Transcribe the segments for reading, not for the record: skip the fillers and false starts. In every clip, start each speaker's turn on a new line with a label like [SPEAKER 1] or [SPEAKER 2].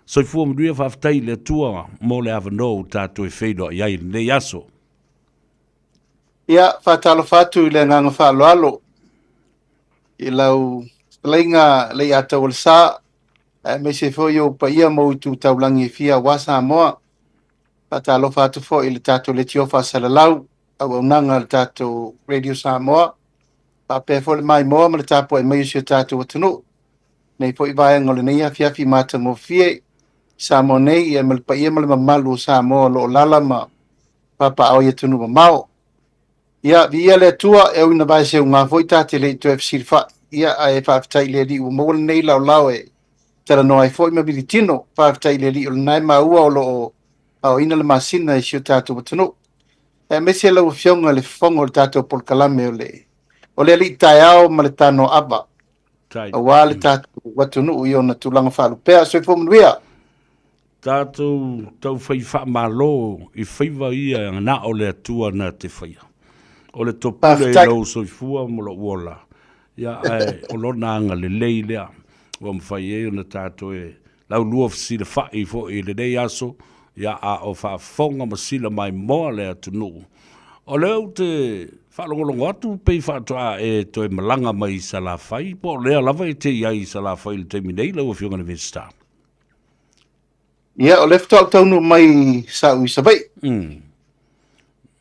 [SPEAKER 1] Soifua manuia, faafetai i le Atua mo le avanoa ua tatou e feiloai ai i lenei aso.
[SPEAKER 2] Ia, faatalofa atu i le agaga faaaloalo i lau fetalaiga Leiataualesa, aemaise foi ou paia ma ou itu taulagi e fia aua Samoa. Faatalofa atu foi i le tatou leitio faasalalau, auaunaga a le tatou Radio Samoa, faapea foi le maimoa ma le tapuai mai o si o tatou atunuu. Nei foi vaega o lenei afiafi matagofie, Samoa nei, ia ma le paia ma le mamalu o Samoa o lo o lala ma papaaao i atunuu mamao. Ia, viia le Atua, e ui ina vaeseuga foi ta te le i toe fesilafai, ia, ae faafetai i le Alii ua maua lenei laolao e talanoa ai foi ma militino. Faafetai i le Alii o lena e maua o lo o aoina le masina i si o tatou atunuu. Aemaise lau Afioga i le Fofoga o le tatou polokalame o le o le Alii Taeao ma le Tanoa aua le tatou atunuu i ona tulaga faalupea. Soifua manuia.
[SPEAKER 1] Tatou taufai faamalo i faiva ia na o le Atua na te faia. O le topule i lou soifua ma lou ola, ia ae o lona agalelei lea ua mafai ai ona tatou e laulua fesilafai foi i lenei aso, ia a o faafofoga ma sila maimoa le atunuu. O lea ou te faalogologo atu pei faatoa e toe malaga mai i Salafai, po o lea lava e te i ai i Salafai i le taimi nei lau Afioga i le Minisita?
[SPEAKER 2] Ia, o lea faatoa ou taunuu mai sa ou i Savaii.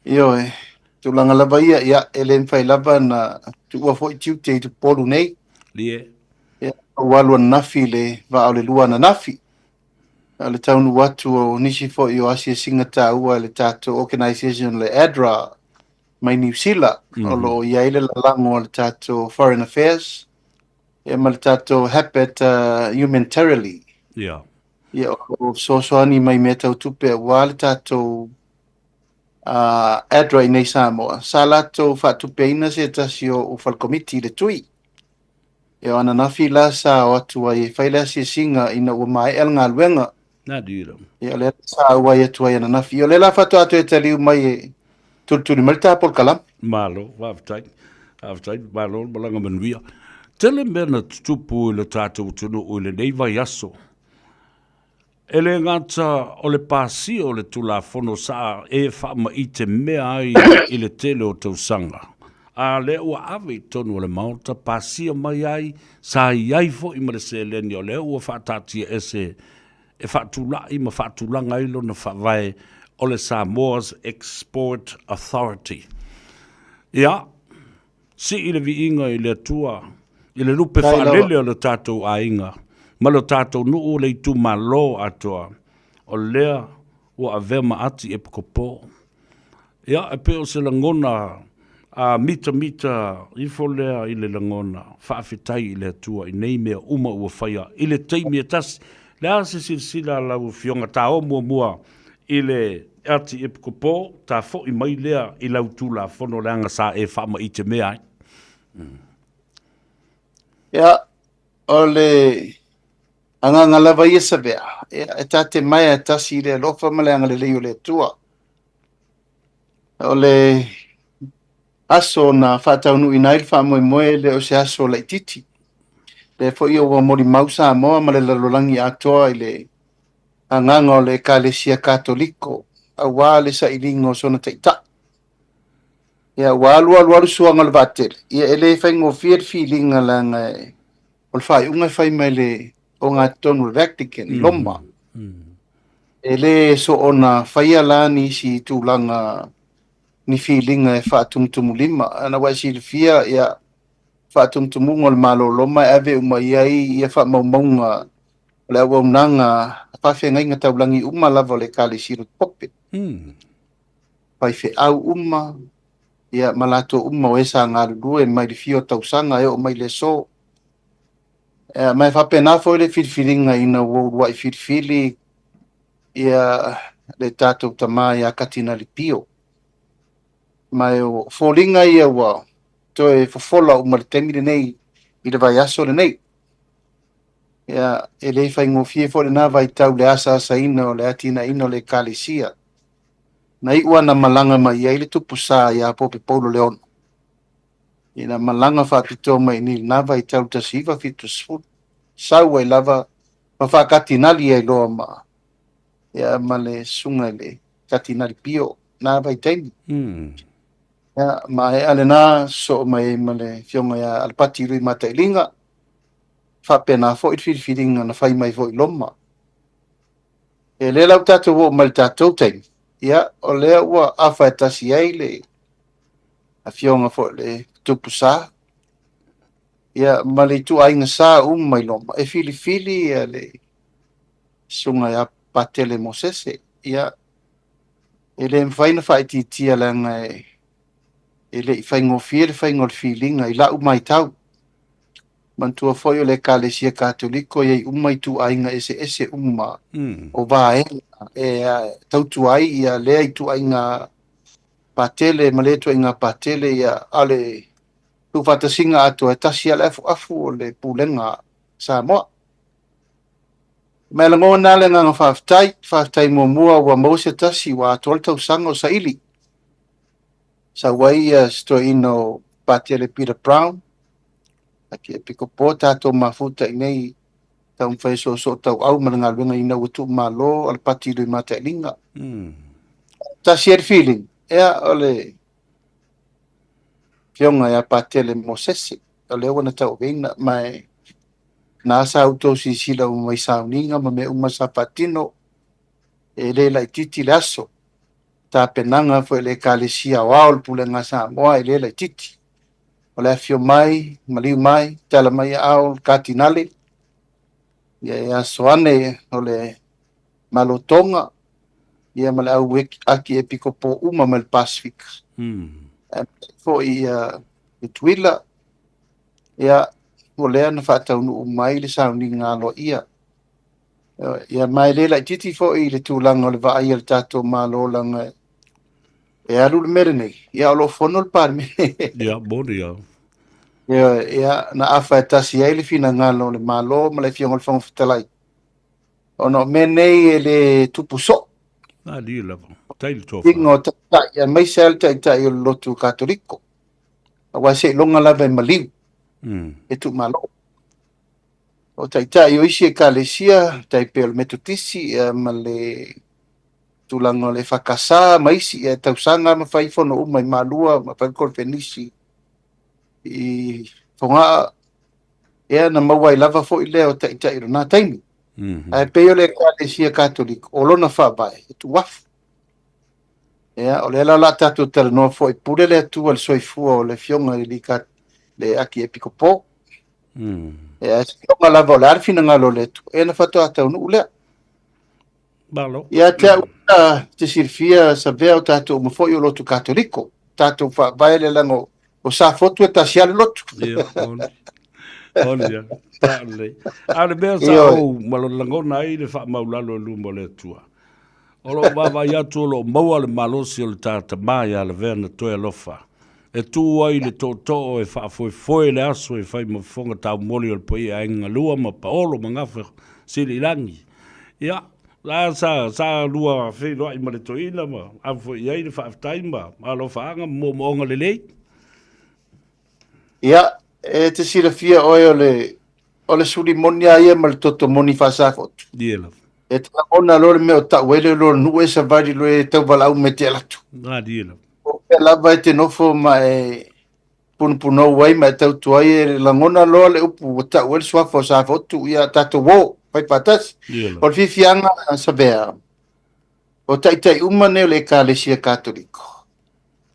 [SPEAKER 2] Ioe, tulaga lava ia, ia, e le mafai lava na tuua foi tiute i Upolu nei.
[SPEAKER 1] Lie.
[SPEAKER 2] Ia, ou alu ananafi i le vaa o le lua ananafi. O le taunuu atu o nisi foi o asiasiga taua i le tatou organization le ADRA mai Niu Sila, o lo o i ai le lalago a le tatou Foreign Affairs, ia ma le tatou Habit Humanitarially.
[SPEAKER 1] Ia.
[SPEAKER 2] Ia, o fesoasoani mai mea tau tupe aua le tatou ADRA i nei Samoa. Sa latou faatupeina se tasi o falekomiti i le tui. Ia, o ananafi la sa o atu ai e fai le asiasiga ina ua maea le galuega.
[SPEAKER 1] Nā dira.
[SPEAKER 2] Ia, o lea sa auai atu ai ananafi. Ia, o lea la faatoa toe taliu mai e tulituli mai le ta polokalame.
[SPEAKER 1] Malo, faafetai. Faafetai, malo le malaga manuia. Tele mea na tutupu i le tatou atunuu i lenei vaiaso. E le gata o le pasia o le Tulafono sa e faamaite mea ai i le tele o tausaga, a lea ua ave i totonu o le Maota, pasia mai ai, sa i ai foi ma le seleni o lea ua faataatia ese e faatulai ma faatulaga ai lona faavae o le Samoa's Export Authority. Ia, sii le viiga i le Atua i le lupe faalele o le tatou aiga ma lo tatou nuu o le itumalo atoa, o lea ua avea ma ati epikopo. Ia, e pei o se lagona a mitamita ifo lea i le lagona, faafetai i le Atua i nei mea uma ua faia i le taimi e tasi. Le a se silasila a lau Afioga ta o muamua i le ati epikopo, ta foi mai lea i lau Tulafono leaga sa e faamaite mea ai.
[SPEAKER 2] Ia, o le agaga lava ia Savea, ia, e ta te maea tasi i le alofa ma le agalelei o le Atua. O le aso na faataunuuina ai le faamoemoe e le o se aso laitiiti. Lea foi ua molimau Samoa ma le lalolagi atoa i le agaga o le Ekalesia Katoliko aua le sailiga o sona taitai. Ia, ua alu alu alu suaga o le vaatele, ia e le faigofie le filiga leaga e, o le faaiuga e fai mai le ogatotonu o le Vatican i Roma. E le soona faia la nisi tulaga ni filiga e faatumutumulima. Ana ua e silafia, ia, faatumutumuga o le Malo o Roma e ave uma i ai ia faamaumauga o le auaunaga a faafeagaiga taulagi uma lava o le Ekalesia Lotu Pope. Faifeau uma, ia, ma latou uma o e sa galulue mai le fia o tausaga e oo mai le aso. Ia, ma e faapena foi le filifiliga ina ua uluai filifili ia le tatou tama ia Katinali Pio. Ma e o foliga ia ua toe fofola uma i le taimi lenei, i le vaiaso lenei. Ia, e le faigofie foi lena vaitau le asaasaina o le atinaeina o le Ekalesia. Na iu lava na malaga mai ai le tupu sa ia Pope Paulo Leono, ina malaga faapitoa mai i nei i lena vaitau 1970, sau ai lava Ma faakatinali ai loa ma ia ma le susuga i le Katinali Pio na vaitaimi. Ia, maea lena sosoo mai ai ma le Afioga ia Alapati Lui Matailiga, faapena foi le filifiliga na fai mai foi i Roma. E lea la ua tatou oo mai i le tatou taimi, ia, o lea ua afa e tasi ai le Afioga foi i le Tupu Sa, ia, ma le ituaiga sa uma i Roma e filifili ia le Susuga ia Patele Mosese. Ia, e le mafai ona faaitiitia leaga e le i faigofie le faiga o le filiga i lau matau. Manatua foi o le Ekalesia Katoliko e i ai uma ituaiga eseese uma o vaega e tautua ai ia lea ituaiga patele ma lea ituaiga patele, ia, a o le tuufaatasiga atoa e tasi lava le afuafu o le pulega a Samoa. Ma e lagona lava le agaga faafetai, faafetai muamua ua maua se tasi ua atoa le tausaga o saili. Sau ai ia se toeaina o Patele Peter Brown, Akiepikopo tatou mafuta i nei taumafai e soosoo tauau ma le galuega ina ua tuumalo Alapati Lui Matailiga. Tasi ai le feeling, ea o le Afioga ia Patele Mosese, o lea ua na tauaveina, ma e na sa outou silasila uma i sauniga ma mea uma sa faatino, e le laitiiti le aso. Tapenaga foi a le Ekalesia Aoao o le Pulega a Samoa e le laitiiti. O le afio mai, maliu mai, tala mai aao le Katinale, ia e aso ane o le Malotoga, ia ma le au Akiepikopo uma mai le Pasifika. Aemaise foi ia Tutuila, ia, o lea na faataunuu mai le sauniga aloaia. Ia, ma e le laitiiti foi i le tulaga o le vaai a le tatou Malo, leaga e alu le mea lenei, ia o lo o fono le Palemene.
[SPEAKER 1] Ia, moni lava.
[SPEAKER 2] Ia, ia, na afa e tasi ai le finagalo o le Malo ma le Afioga i le Fofoga Fetalai, ona o mea nei e le tupu soo.
[SPEAKER 1] Malie lava, tai le tofa.
[SPEAKER 2] Inga o taitai, aemaise lava le taitai o le lotu Katoliko. Aua seiloga lava e maliu, e tuumalo. O taitai o isi ekalesia, tai pei o le Metotisi ia, ma le tulaga o le EFKS ma isi, ia, e tausaga ma fai fono uma i Malua ma fai le kolofenisi i Fogaa, ia, na maua ai lava foi lea o taitai o lena taimi. Ae pei o le Ekalesia Katoliko, o lona faavae, e tuuafu. Ia, o lea la o le a tatou talanoa foi, pule le Atua i le soifua o le Afioga i le le Akiepikopo. Ia, ae seiloga lava o le a le finagalo o le Atua, ia ona faatoa taunuu lea.
[SPEAKER 1] Malo.
[SPEAKER 2] Ia te au ia, te silafia Savea o tatou uma foi o lotu Katoliko. Tatou faavae le leaga o Safotu e tasi lava le lotu.
[SPEAKER 1] Ia, oli. Oli ia. Sao lelei. A o le mea sa ou ma lagona ai le faamaulalo i luma o le Atua. O lo o vaavaai atu o lo o maua le malosi o le ta tama ia Lavea na toe alofa. E tu ai le tootoo e faafoefoe le aso e fai ma fofoga taumoli o le paia Aiga Galua ma Paolo ma Gafa Sili i Lagi. Ia, la sa, sa lua feiloai ma le toeaina ma ave foi i ai le faafetai ma alofaaga ma moomooga lelei.
[SPEAKER 2] Ia, e te silafia oe o le, o le suli moni lava ia ma le toto moni faa-Safotu.
[SPEAKER 1] Ia lava.
[SPEAKER 2] E te lagona loa le mea o tau ai le loa nuu e savali loa e tauvalaau me te alu atu.
[SPEAKER 1] Malie lava.
[SPEAKER 2] O fea lava e te nofo ma e punupunou ai ma e tautua ai, e lagona loa le upu ua tau ai le suafa o Safotu, ia tatou o, fai faatasi.
[SPEAKER 1] Ia lava.
[SPEAKER 2] O le fiafiaga Savea, o taitai uma nei o le Ekalesia Katoliko,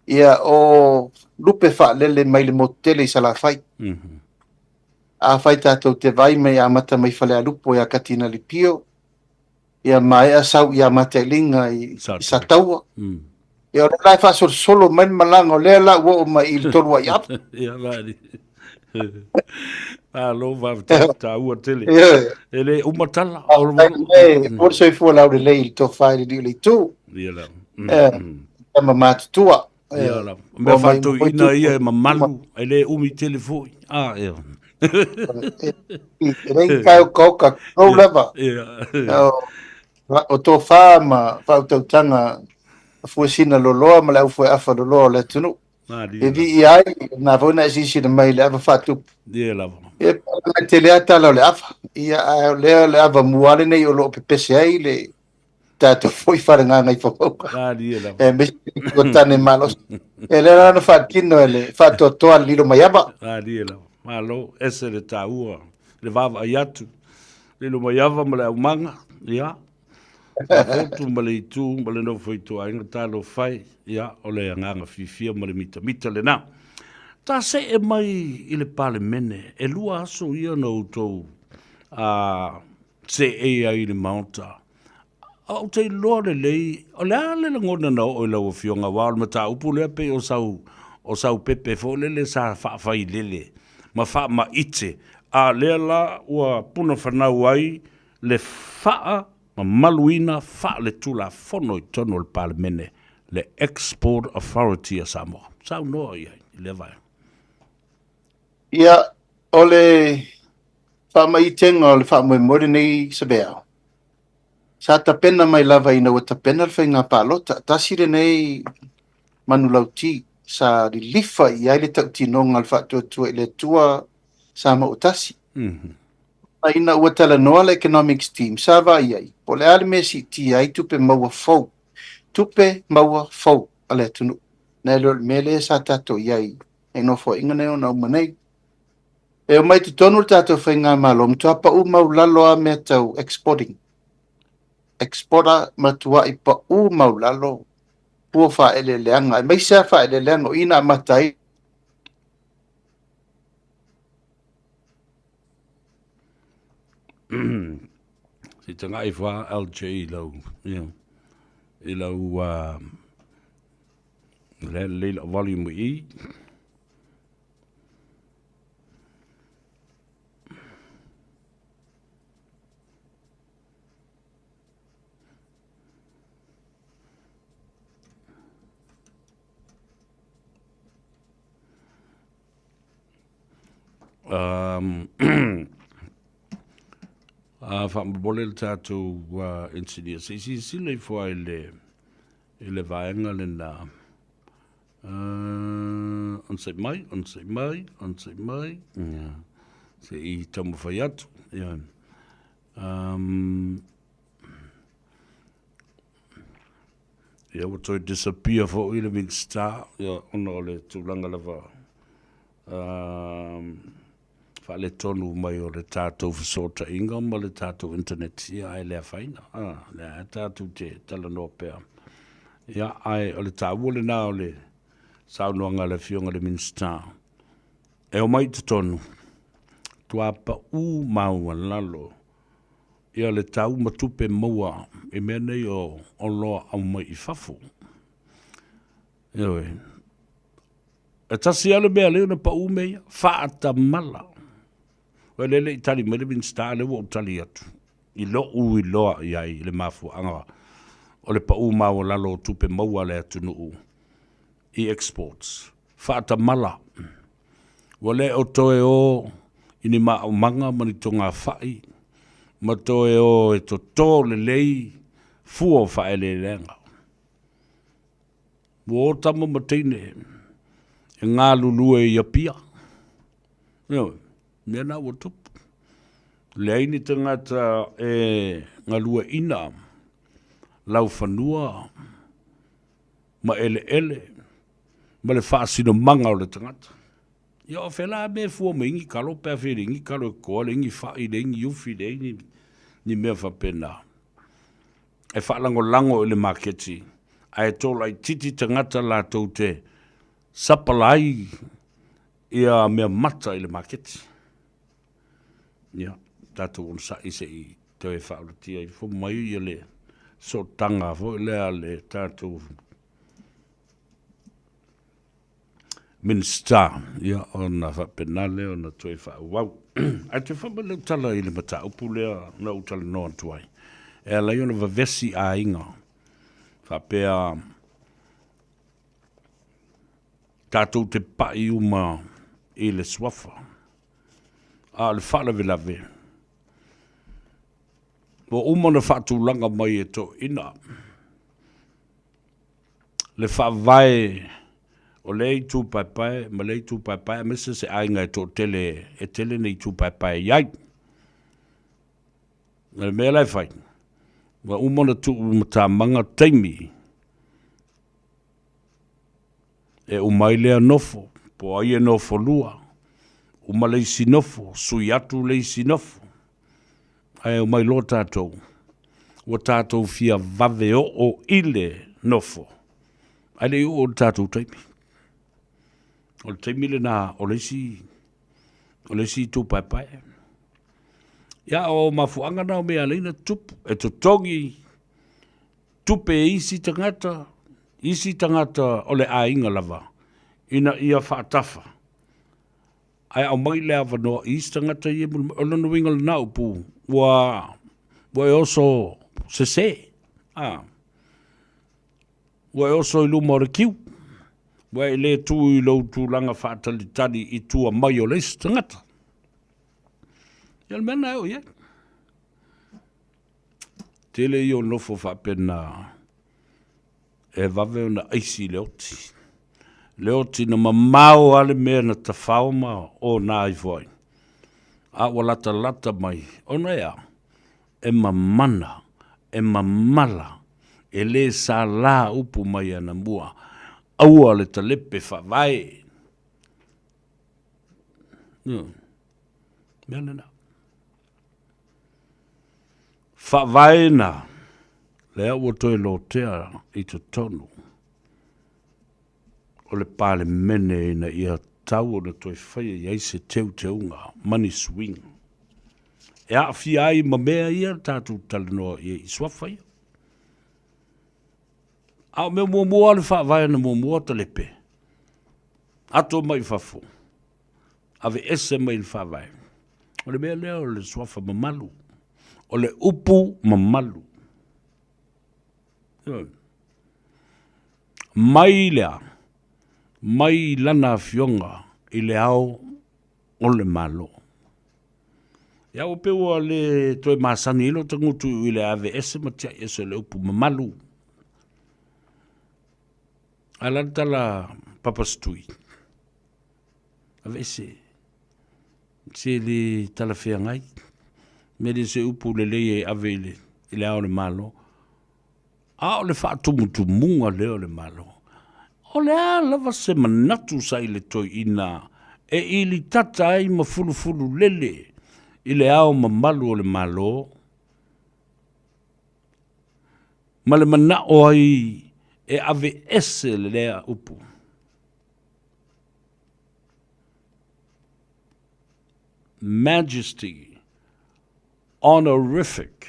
[SPEAKER 2] ia o lupe faalele mai le motu tele i Salafai. Afai tatou te vaai mai amata mai Falealupo ia Katinali Pio, ia maea sau ia Matailiga i Sataua. Ia o lea la e faasolosolo mai le malaga, o lea la ua oo mai i le tolu ai apu.
[SPEAKER 1] Ia la ni. Malo faafetai, taua tele. E le uma tala.
[SPEAKER 2] Faafetai mo le soifua laulelei i le tofa i le liu o le itu.
[SPEAKER 1] Ia la.
[SPEAKER 2] Tama matutua.
[SPEAKER 1] Ia la. Mea faatoeaina ia e mamalu, e le umi tele foi. Ah, ia.
[SPEAKER 2] E le taokaoka, tulou lava.
[SPEAKER 1] Ia.
[SPEAKER 2] O tofa ma faautautaga fuesina loloa ma le aufoeafa loloa o le atunuu. E viia ai, na foi na e silasila mai i le ava faatupu.
[SPEAKER 1] Ia lava.
[SPEAKER 2] Ia, e tele lava tala o le ava. Ia, ae o lea o le ava mua lenei o lo o pepese ai le tatou foi fale gagaifomauga.
[SPEAKER 1] Malie lava.
[SPEAKER 2] Aemaise o tane malosi. E lea la na faatino e le faatoatoa le lilo mai ava.
[SPEAKER 1] Malie lava. Malo, ese le taua, le vaavaai atu. Lilo mai ava ma le aumaga, ia. Fotu ma le itu ma le nofo ituaiga, talofa e, ia, o le agaga fiafia ma le mitamita lena. Ta see mai i le Palemene, e lua aso ia na outou seei ai i le Maota. Ou te iloa lelei, o le a le lagona na oo i lau Afioga, aua o le mataupu lea pei o sau, o sau pepe foi lele sa faafailele ma faamaite, a o lea la ua puna fanau ai le faamamaluina faaletulafono i totonu o le Palemene, le Export Authority a Samoa. Saunoa i ai i lea vaega.
[SPEAKER 2] Ia, o le faamaitega o le faamoemoe lenei Savea, sa tapena mai lava ina ua tapena le faiga palota. Tasi lenei manulauti sa lilifa i ai le tautinoga o le Faatuatua i le Atua Samoa Tasi. A ina ua talanoa le economics team, sa vaai ai, po o le a le mea e siitia ai tupe maua fou, tupe maua fou a le atunuu, nai lo le mea lea sa tatou i ai i nofoaiga nei ona uma nei. E omai totonu le tatou faigamalo, matua pau maulalo lava mea tau exporting. Exporter matuai pau maulalo fua faaeleeleaga, aemaise lava faaeleeleaga, o i na amata ai
[SPEAKER 1] Se i tagai ifo lava LJ i lau, ia, i lau, lea lelei lau volume i i. Um, a faamolemole le tatou engineer se i silasila ifo lava i le, i le vaega lena. Onosai mai, onosai mai, onosai mai. Ia. Se i taumafai atu. Ia. Um, ia ua toe disappear foi le Minisita, ia, ona o le tulaga lava um, faaletonu mai o le tatou fesootaiga ma le tatou internet, ia ae le afaina, a, lea lava tatou te talanoa pea. Ia, ae o le taua lena o le saunoaga a le Afioga i le Minisita, e omai i totonu, matua pau maualalo ia le tau ma tupe maua i mea nei o oloa aumai i fafo. Ioe. E tasi lava le mea lea na pau mea ia, faatamala. Ua le le i tali mai le Minisita, lea ua ou tali atu i lou iloa i ai i le mafuaaga o le pau maualalo o tupe maua a le atunuu i exports. Faatamala. Ua le o toe o i ni maaumaga ma ni togafai ma toe o e toto lelei fua o faaeleeleaga. Ua o tama ma teine e galulue i Apia. Ioe, mea na ua tupu. Leai ni tagata e galueaiina laufanua ma eleele ma le faasinomaga o le tagata. Ia o fea la mea e fua mai ai ni kalo pe afai e leai ni kalo e koa, leai ni fai, leai ni ufi, leai ni, ni mea faapena. E faalagolago i le maketi, ae tolaititi tagata latou te sapalai ia mea mata i le maketi. Ia, tatou onosai se i toe faaulatia ifo mai ia le sootaga foi lea a le tatou Minisita, ia, ona faapena lea ona toe faaauau. Ae toe foi mai lau tala i le mataupu lea na ou talanoa atu ai, e ala ai ona vavesi aiga, faapea tatou te pai uma i le suafa, a o le faalavelave, ua uma ona faatulaga mai e toeaiina le faavae. O lea itu paepae ma lea itu paepae aemaise se aiga e toatele e tele ni itu paepae i ai. O le mea la e fai, ua uma ona tuu matamaga taimi e uma ai lea nofo, po o ai e nofo lua, uma le isi nofo, sui atu le isi nofo, ae omai loa tatou, ua tatou fia vave oo i le nofo, ae le i oo i le tatou taimi. O le taimi lena o le isi, o le isi itu paepae. Ia, o mafuaaga na o mea e ala ai ona tutupu, e totogi tupe e isi tagata, isi tagata o le aiga lava, ina ia faatafa, ae aumai le avanoa i isi tagata ia e mulimuli. O lona uiga o lena upu, ua ua e oso sese, a, ua e oso i luma o le kiu, ua e le tu i lou tulaga faatalitali i tua mai o le isi tagata. Ia o le mea lena e oo i ai. Tele ia o nofo faapena e vave ona aisi le oti. Le oti na mamao lava le mea na tafao ma ona ifo ai, a ua latalata mai, ona e a? E mamana, e mamala, e le sala upu mai anamua, aua le talepe faavae. Mea lena. Faavae na, lea ua toe lotea i totonu o le Palemene ina ia tatau ona toe faia i ai se teuteuga ma ni suiga e aafia ai ma mea ia tatou talanoa i ai i suafa ia. A o mea muamua le faavae na muamua talepe, ato mai i fafo, aveese mai le faavae. O le mea lea o le suafa mamalu, o le upu mamalu. Mai lea, mai lana afioga i le ao o le Malo. Ia ua pei ua le toe masani ai lou tagutu i le aveese ma tiai ese o le upu mamalu. Ae la le tala Papasitui, aveese, se le talafeagai, mea le se upu lelei e ave i le ao o le Malo. A o le faatumutumuga lea o le Malo. O le a lava se manatu sa i le toeaina e ilitata ai ma fulufululele i le ao mamalu o le Malo, ma le manao ai e aveese lea upu. Majesty, honorific.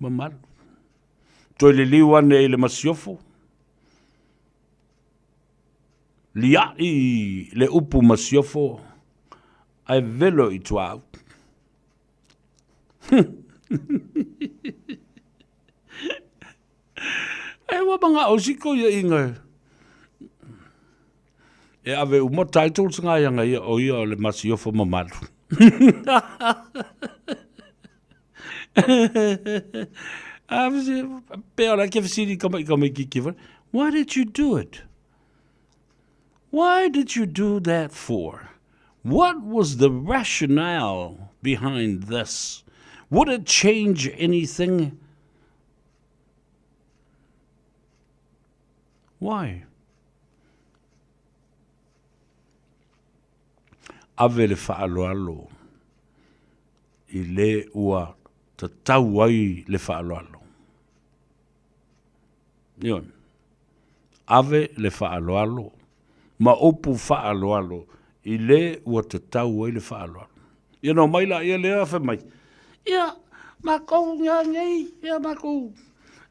[SPEAKER 1] Mamalu. Toe liliu ane i le masiofo, liaʻi le upu masiofo ae velo i tuaau. E ua manao isi koiaʻiga e ave uma titles nga ianga ia o ia o le masiofo mamalu. Pe o la ke fesili ka mai ka mai kiki Why did you do it? Why did you do that for? What was the rationale behind this? Would it change anything? Why? Ave le faaaloalo i le ua tatau ai le faaaloalo. Ioe. Ave le faaaloalo ma upu faaaloalo i le ua tatau ai le faaaloalo. Ia na omai laia lea fai mai, ia, makou nia nei, ia makou,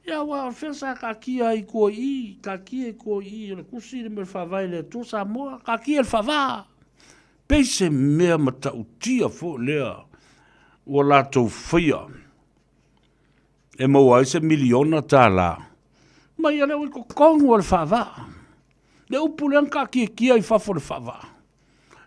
[SPEAKER 1] ia ua fea sa kakia ai kua i, kakia i kua i, o le kusi le mea faavae le Atua Samoa, kakia le faavaa. Pei se mea matautia foi lea ua latou faia e maua ai se miliona tālā mai ia lea ua i totonu o le faavaa. Le upu lea na taatiatia i fafo o le faavaa,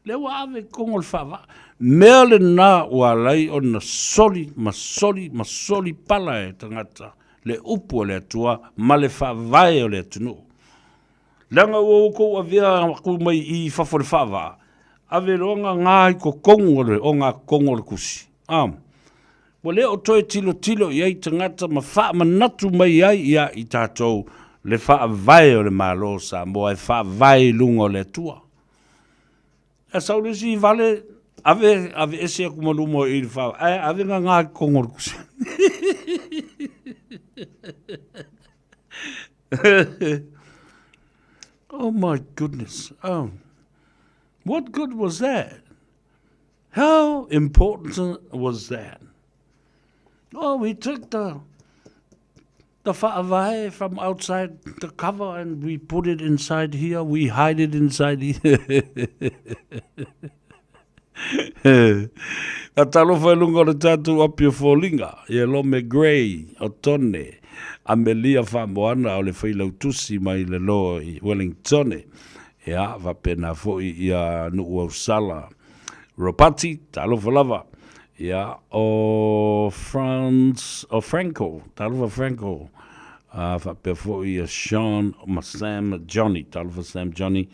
[SPEAKER 1] lea ua ave i totonu o le faavaa. Mea lena ua ala ai ona soli ma soli ma soli pala e tagata. le upu a le Atua ma le faavae o le atunuu. Leaga ua outou avea aku mai i fafo i le faavaa, ave loa gagā i totonu o le ogatotonu o le tusi. A, ua le o toe tilotilo i ai tagata ma faamanatu mai ai ia i tatou le faavae o le Malo o Samoa e faavae i luga o le Atua. E sau le isi vale, ave, ave ese atu ma luma i le faavae, ae ave gagā i totonu o le tusi. Oh my goodness. Oh. What good was that? How important was that? Oh, we took the the faavae from outside the cover and we put it inside here. We hide it inside here. Ka talofa i lunga o le tātou api o Fōlinga, i e Lome Gray o Tone, Amelia Whamoana o le Failautusi mai le loa i Wellingtone. Ia, faapena foi ia Nuuausala Ropati, talofa lava. Ia, o Franz, o Franco, talofa Franco. Uh, faapea foi ia Sean ma Sam Johnny, talofa Sam Johnny.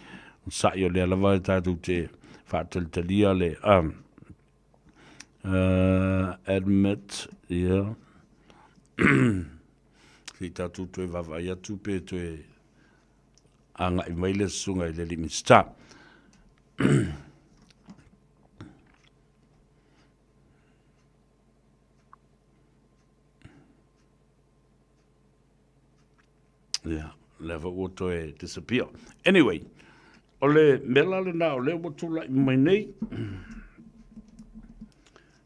[SPEAKER 1] Sa'i o lea lava e tātou te whātalitalia le um, uh, admit, ia. Ki tātou toe vavai atu pe toe agai mai le susuga i le alii Minisita. Ia, lea foi ua toe disappear. Anyway, o le mea la lena o lea ua tulai mai nei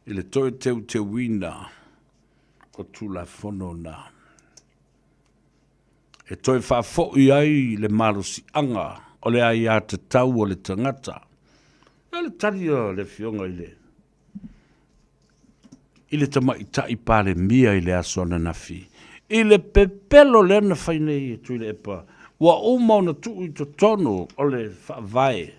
[SPEAKER 1] i le toe teuteuina o Tulafono na. E toe faafoi ai le malosiaga o le aiatatau a le tagata. O le tali a le Afioga i le i le Tamaitai Palemia i le aso ananafi, i le pepelo lea na fai nei e Tuilaepa, ua uma ona tuu i totonu o le Faavae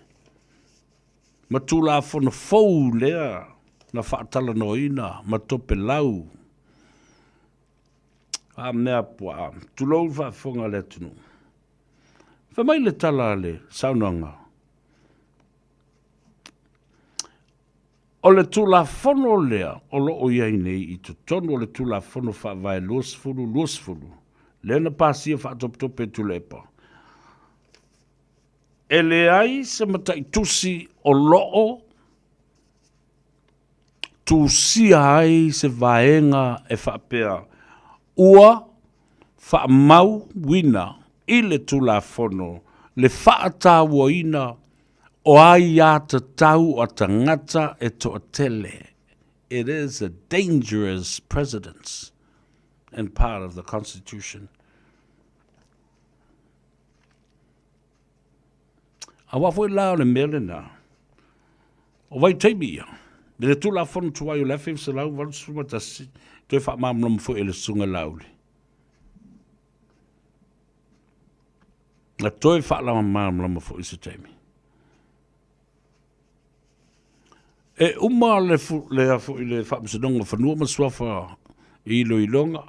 [SPEAKER 1] ma Tulafono fou lea na faatalanoaina ma topelau. A mea puaa, tulou le faafofoga a le atunuu. Fai mai le tala a le saunoaga, o le Tulafono lea o lo o i ai nei i totonu o le Tulafono Faavae 2020, lea na pasia faatopetope e Tuilaepa, e leai se mataitusi o lo o tusia ai se vaega e faapea ua faamauina i le Tulafono le faatauaina o aiatatau a tagata e toatele. It is a dangerous precedence and part of the Constitution. Aua foi la o le mea lena, o vaitaimi ia, i le Tulafono tuai o le 1981, toe faamalamalama foi e le Susuga Laauli. Na toe faamalamalama foi se taimi. E uma le, le, foi, le Faamasinoga o Fanua ma Suafa i iloiloga,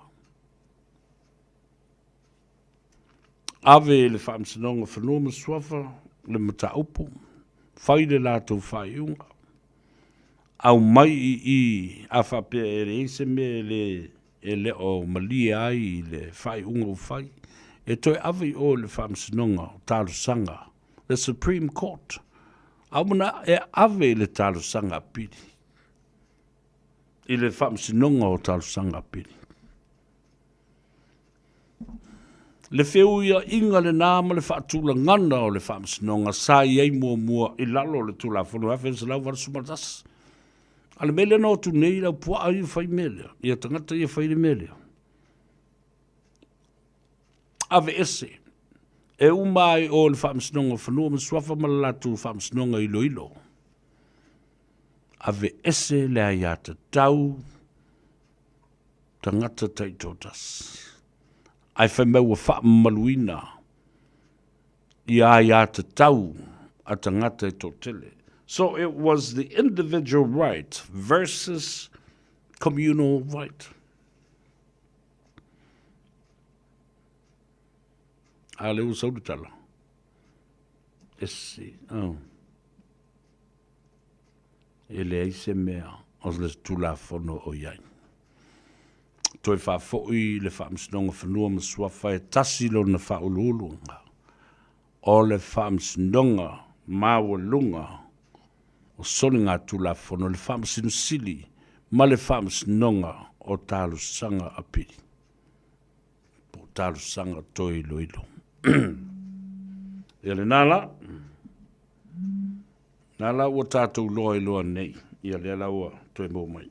[SPEAKER 1] Ave i le Faamasinoga o Fanua ma Suafa le mataupu, fai le latou faaiuga, aumai i i a faapea e leai se mea e le, e le o malie ai i le faaiuga ua fai, e toe ave i o i le Faamasinoga o Talosaga, the Supreme Court. A ua mana e ave i le talosaga apili, i le Faamasinoga o Talosaga Apili. Le feuiaiga lenā ma le faatulagana o le Faamasinoga sa i ai muamua i lalo o le Tulafono 1981. A le mea lea na o atu nei le aupuaa ia fai mea lea, ia tagata ia fai le mea lea. Aveese, e uma ai o le Faamasinoga o Fanua ma Suafa ma le latou Faamasinoga Iloilo. Aveese le aiatatau tagata taitoatasi, ae fai mai ua faamamaluina ia aiatatau a tagata e toatele. So it was the individual right versus communal right. A lea ua sau le tala. Ese, oh. E leai se mea o le Tulafono o i ai. Toe faafoi le Faamasinoga Fanua ma Suafa e tasi lona faauluuluga o le Faamasinoga Maualuga o Soligatulafono, le Faamasino Sili ma le Faamasinoga o Talosaga Apili po o Talosaga Toe Iloilo. Ia lena la. Na la ua tatou loa iloa nei, ia lea la ua toe maua mai.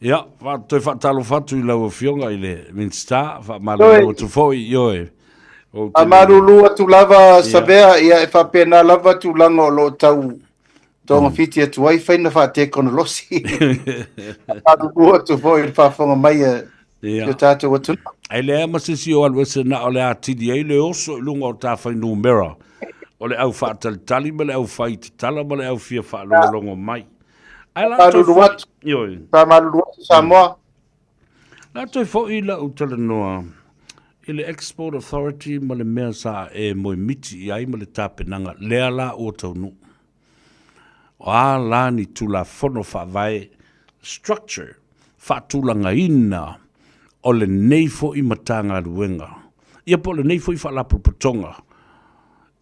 [SPEAKER 1] Ia, toe faatalofa atu i lau Afioga i le Minisita, faamalulu atu foi, ioe.
[SPEAKER 2] Faamalulu atu lava Savea, ia e faapena lava tulaga o lo o tau togafiti atu ai faina faatekonolosi. Faamalulu atu foi i le faafofoga mai a si o tatou atunuu.
[SPEAKER 1] E leai ma se isi o alu ese na o le atili ai le oso i luga o ta fuainumera o le au faatalitali ma le au fai tatala ma le au fia faalogologo mai.
[SPEAKER 2] Ae la toe foi, atu. Ioe. Faamalulu atu Samoa.
[SPEAKER 1] La toe foi lau talanoa i le Export Authority ma le mea sa e moemiti i ai ma le tapenaga lea la ua taunuu. O a la ni Tulafono Faavae, structure, faatulagaina o lenei foi Matagaluega, ia po o lenei foi Faalapotopotoga,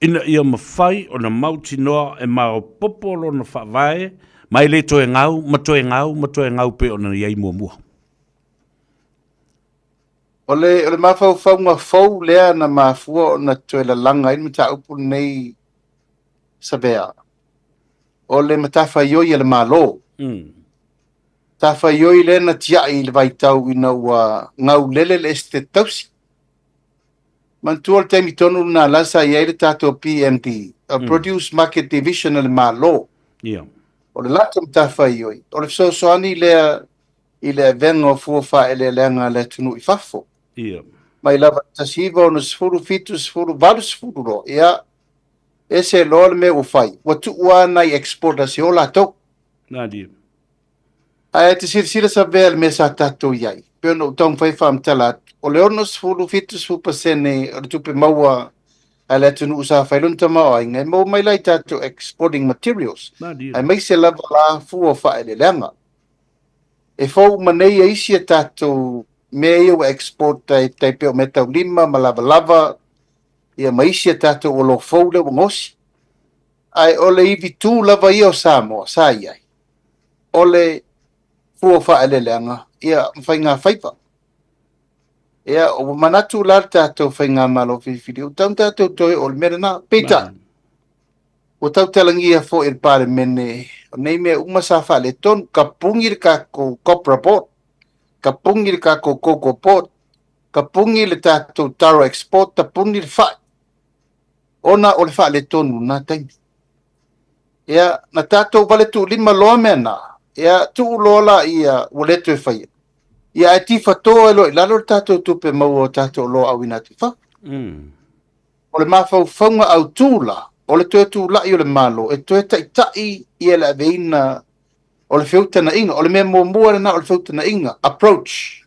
[SPEAKER 1] ina ia mafai ona mautinoa e maopoopo lona faavae ma e le toe gau ma toe gau ma toe gau pei ona i ai muamua.
[SPEAKER 2] O le, o le mafaufauga fou lea na mafua ona toe lalaga ai le mataupu lenei Savea, o le matafaioi a le Malo. Matafaioi lea na tiai i le vaitau ina ua gaulele le Esetete Tausi. Manatua le taimi tonu lena la sa i ai le tatou PMD, Produce Market Division a le Malo. O le latou matafaioi, o le fesoasoani lea i le avega o fua faaeleeleaga a le atunuu i fafo. Mai lava i le 1960, 70, 80 loa, ia, ese loa le mea ua fai, ua tuu lava nai exporters e o latou.
[SPEAKER 1] Malie.
[SPEAKER 2] Ae te silasila Savea i le mea sa tatou i ai, pei ona ou taumafai e faamatala atu, o le 60, 70% o le tupe maua a le atunuu sa fai lona tamaoaiga e maua mai la i tatou exporting materials,
[SPEAKER 1] Malie.
[SPEAKER 2] aemaise lava la fua o faaeleeleaga. E fou uma nei isi a tatou mea ia ua export ai, tai pei o meataulima ma lavalava, ia ma isi a tatou oloa fou lea ua gaosi. Ae o le ivitu lava ia o Samoa sa i ai, o le fua o faaeleeleaga ia ma faigafaiva. Ia, ua manatu la le tatou faigamalo filifili, ua tatau ona tatou toe oo i le mea lena. Peitai, ua tautalagia foi e le Palemene, o nei mea uma sa faaletonu, tapuni le tatou Copra Board, tapuni le tatou Cocoa Board, tapuni le tatou Taro Export, tapuni le fai, ona o le faaletonu i lena taimi. Ia, na tatou vale tuulima loa mea na, ia, tuu loa laia ua le toe faia, ia ae tifato ai loa i lalo le tatou tupe maua o tatou oloa auina atu i fafo. O le mafaufauga autu la, o le toe tulai o le Malo e toe taitai ia le aveina o le feutagaiga. O le mea muamua lena o le feutagaiga, approach.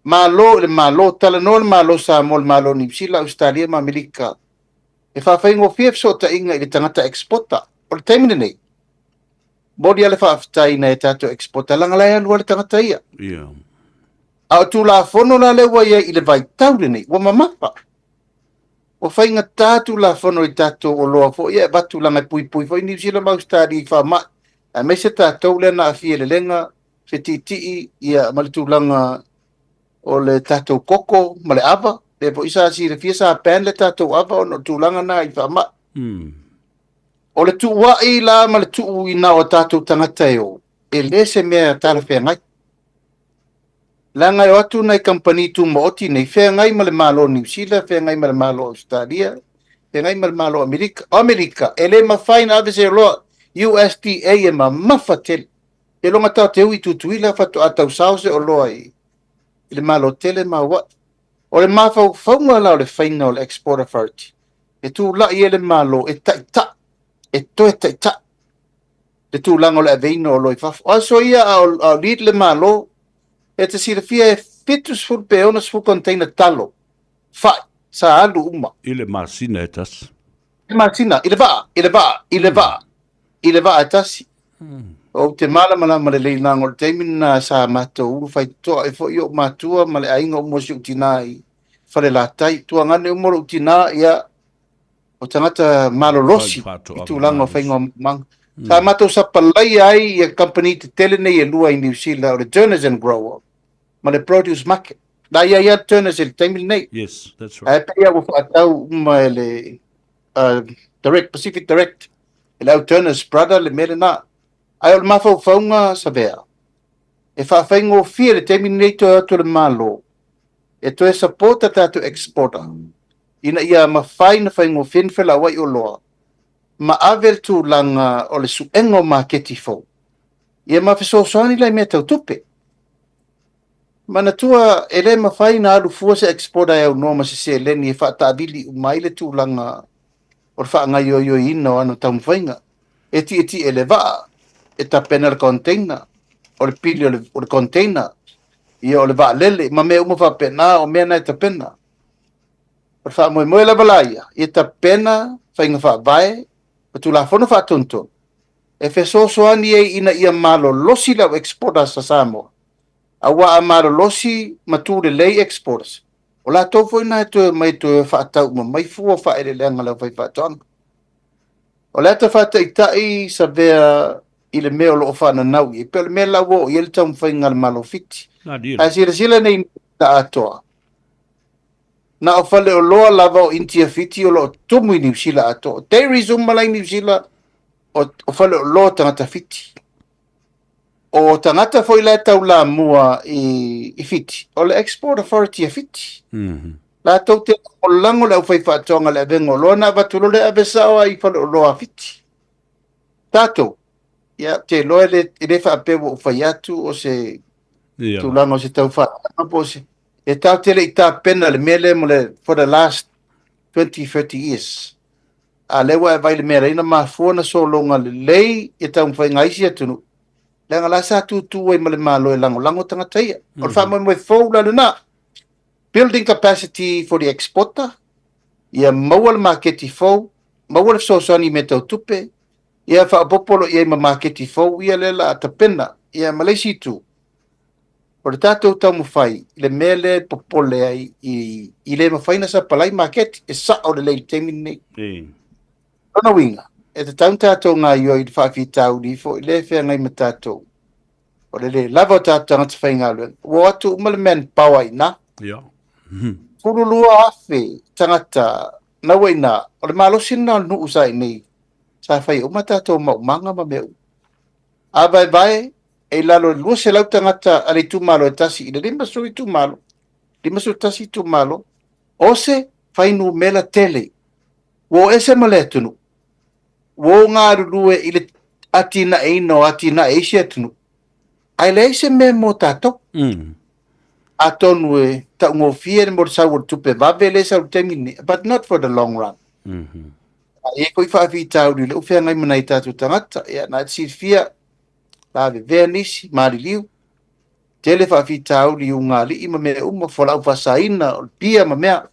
[SPEAKER 2] Malo i le Malo, talanoa le Malo Samoa, le Malo Niu Sila, Ausetalia ma Amerika e faafaigofie fesootaiga i le tagata exporter. O le taimi lenei, momoli lava le faafetai i nai a tatou exporter, leaga la e alu lava le tagata ia. A o Tulafono la lea ua i ai i le vaitau lenei, ua mamafa. Ua faigata Tulafono i tatou oloa foi ia e avatu leaga e puipui foi Niu Sila ma Ausetalia i faamai, aemaise tatou lea na aafia i le lega, fetiitii ia ma le tulaga o le tatou koko ma le ava, lea foi sa silafia sa ban le tatou ava ona o le tulaga na i faamai. O le tuuai la ma le tuuina o tatou tagata e o, e le se mea talafeagai. Leaga e o atu nai kamupani tumaoti nei, feagai ma le Malo o Niu Sila, feagai ma le Malo o Ausetalia, feagai ma le Malo o Amerika. O Amerika, e le mafai ona ave se oloa USDA e mamafa tele. E loga tatou te ui i Tutuila faatoa tausao se oloa i le Malo tele ma Hawaii. O le mafaufauga la o le faiga o le Export Authority, e tulai ai le Malo e taitai, e toe taitai le tulaga o le aveina o oloa i fafo. O aso ia a o lead le Malo, e te silafia e 70 pe 60 container talo. Fai, sa alu uma.
[SPEAKER 1] I le masina e tasi.
[SPEAKER 2] I le masina, i le vaa, i le vaa, i le vaa, i le vaa e tasi. Ou te malamalama lelei leaga o le taimi lena sa matou ulu faitotoa ai foi ou matua ma le aiga uma o si ou tina i Falelatai. Tuagane uma lou tina, ia, o tagata malolosi i tulaga o faiga o maumaga. Sa matou sapalaia ai ia kamupani tetele nei e lua i Niu Sila, o le Turners and Grower ma le Produce Market. La i ai lava le Turners i le taimi lenei.
[SPEAKER 1] Yes, that's right.
[SPEAKER 2] Ae pei lava ua faatau uma e le Direct, Pacific Direct, e le au Turners brother le mea lena. Ae o le mafaufauga Savea, e faafaigofie le taimi lenei toe o atu le Malo e toe support a tatou exporter ina ia mafai ona faigofie ona felauai oloa ma ave le tulaga o le suega o maketi fou, ia ma fesoasoani la i mea tau tupe. Manatua e le mafai ona alu fua se exporter e aunoa ma se seleni e faataavili uma ai le tulaga o le faagaioioina o ana taumafaiga. E tietie le vaa, e tapena le container, o le pili o le, o le container, ia o le vaalele, ma mea uma faapena, o mea na e tapena. O le faamoemoe lava la ia, ia tapena faiga faavae ma Tulafono Faatonutonu e fesoasoani ai ina ia malolosi le au exporters a Samoa, aua a malolosi ma tu lelei exporters, o latou foi na e toe omai e toe faatau uma mai fua o faaeleeleaga a le aufaifaatoaga. O le ata faataitai Savea i le mea o lo o faananau i ai, pei o le mea la ua oo i ai le taumafaiga a le Malo o Fiti. Ae silasila nei i le atoa, Na o faleoloa lava o Initia Fiti o lo o tumu i Niu Sila atoa. O dairies uma la i Niu Sila, o, o faleoloa tagata Fiti. O tagata foi la e taulamua i, i Fiti, o le Export Authority a Fiti. Mm -hmm. Latou te lagolago le aufaifaatoaga le avega oloa na avatu loa le ave sao ai i faleoloa a Fiti. Tatou, ia, te iloa e le, e le faapea ua ou fai atu o se yeah. tulaga o se taufaatoaga po o se E tatou te le i tapena le mea lea mo le for the last 20, 30 years. A lea ua e vaai i le mea lea na mafua na sologa lelei ia taumafaiga a isi atunuu, leaga la sa tutu ai ma le Malo e lagolago tagata ia. O le faamoemoe fou la lena, building capacity for the exporter, ia maua le maketi fou, maua le fesoasoani i mea tau tupe, ia faaopoopo loa i ai ma maketi fou ia lea o le a tapena. Ia ma le isi itu, O le tatou taumafai i le mea lea e popole ai i, i le mafai ona sapalai maketi, e sao lelei i le taimi lenei.
[SPEAKER 1] E.
[SPEAKER 2] Lona uiga, e tatau ona tatou gaoioi i le faafitauli foi lea e feagai ma tatou. O le le lava o tatou tagata faigaluega. Ua o atu uma le manpower i ina.
[SPEAKER 1] Ia.
[SPEAKER 2] 12,000 tagata na ua i ina. O le malosi lena o le nuu sa i inei. Sa fai uma tatou maumaga ma mea uma. A vaevae, e i lalo i le 200 tagata a le itumalo e tasi i le 50 itumalo, 51 itumalo, o se fuainumera tele. Ua o ese ma le atunuu. Ua o galulue i le atinaeina o atinae i isi atunuu. Ae leai se mea mo tatou. Atonu e taugofie mo le sau o le tupe vave lea e sau i le taimi lenei, but not for the long run. A i ai foi faafitauli o lea ua feagai ma nai tatou tagata, ia na e te silafia, lavevea nisi, maliliu, tele faafitauli i ugaalii ma mea uma, fualaau faasaina, o le pia ma mea.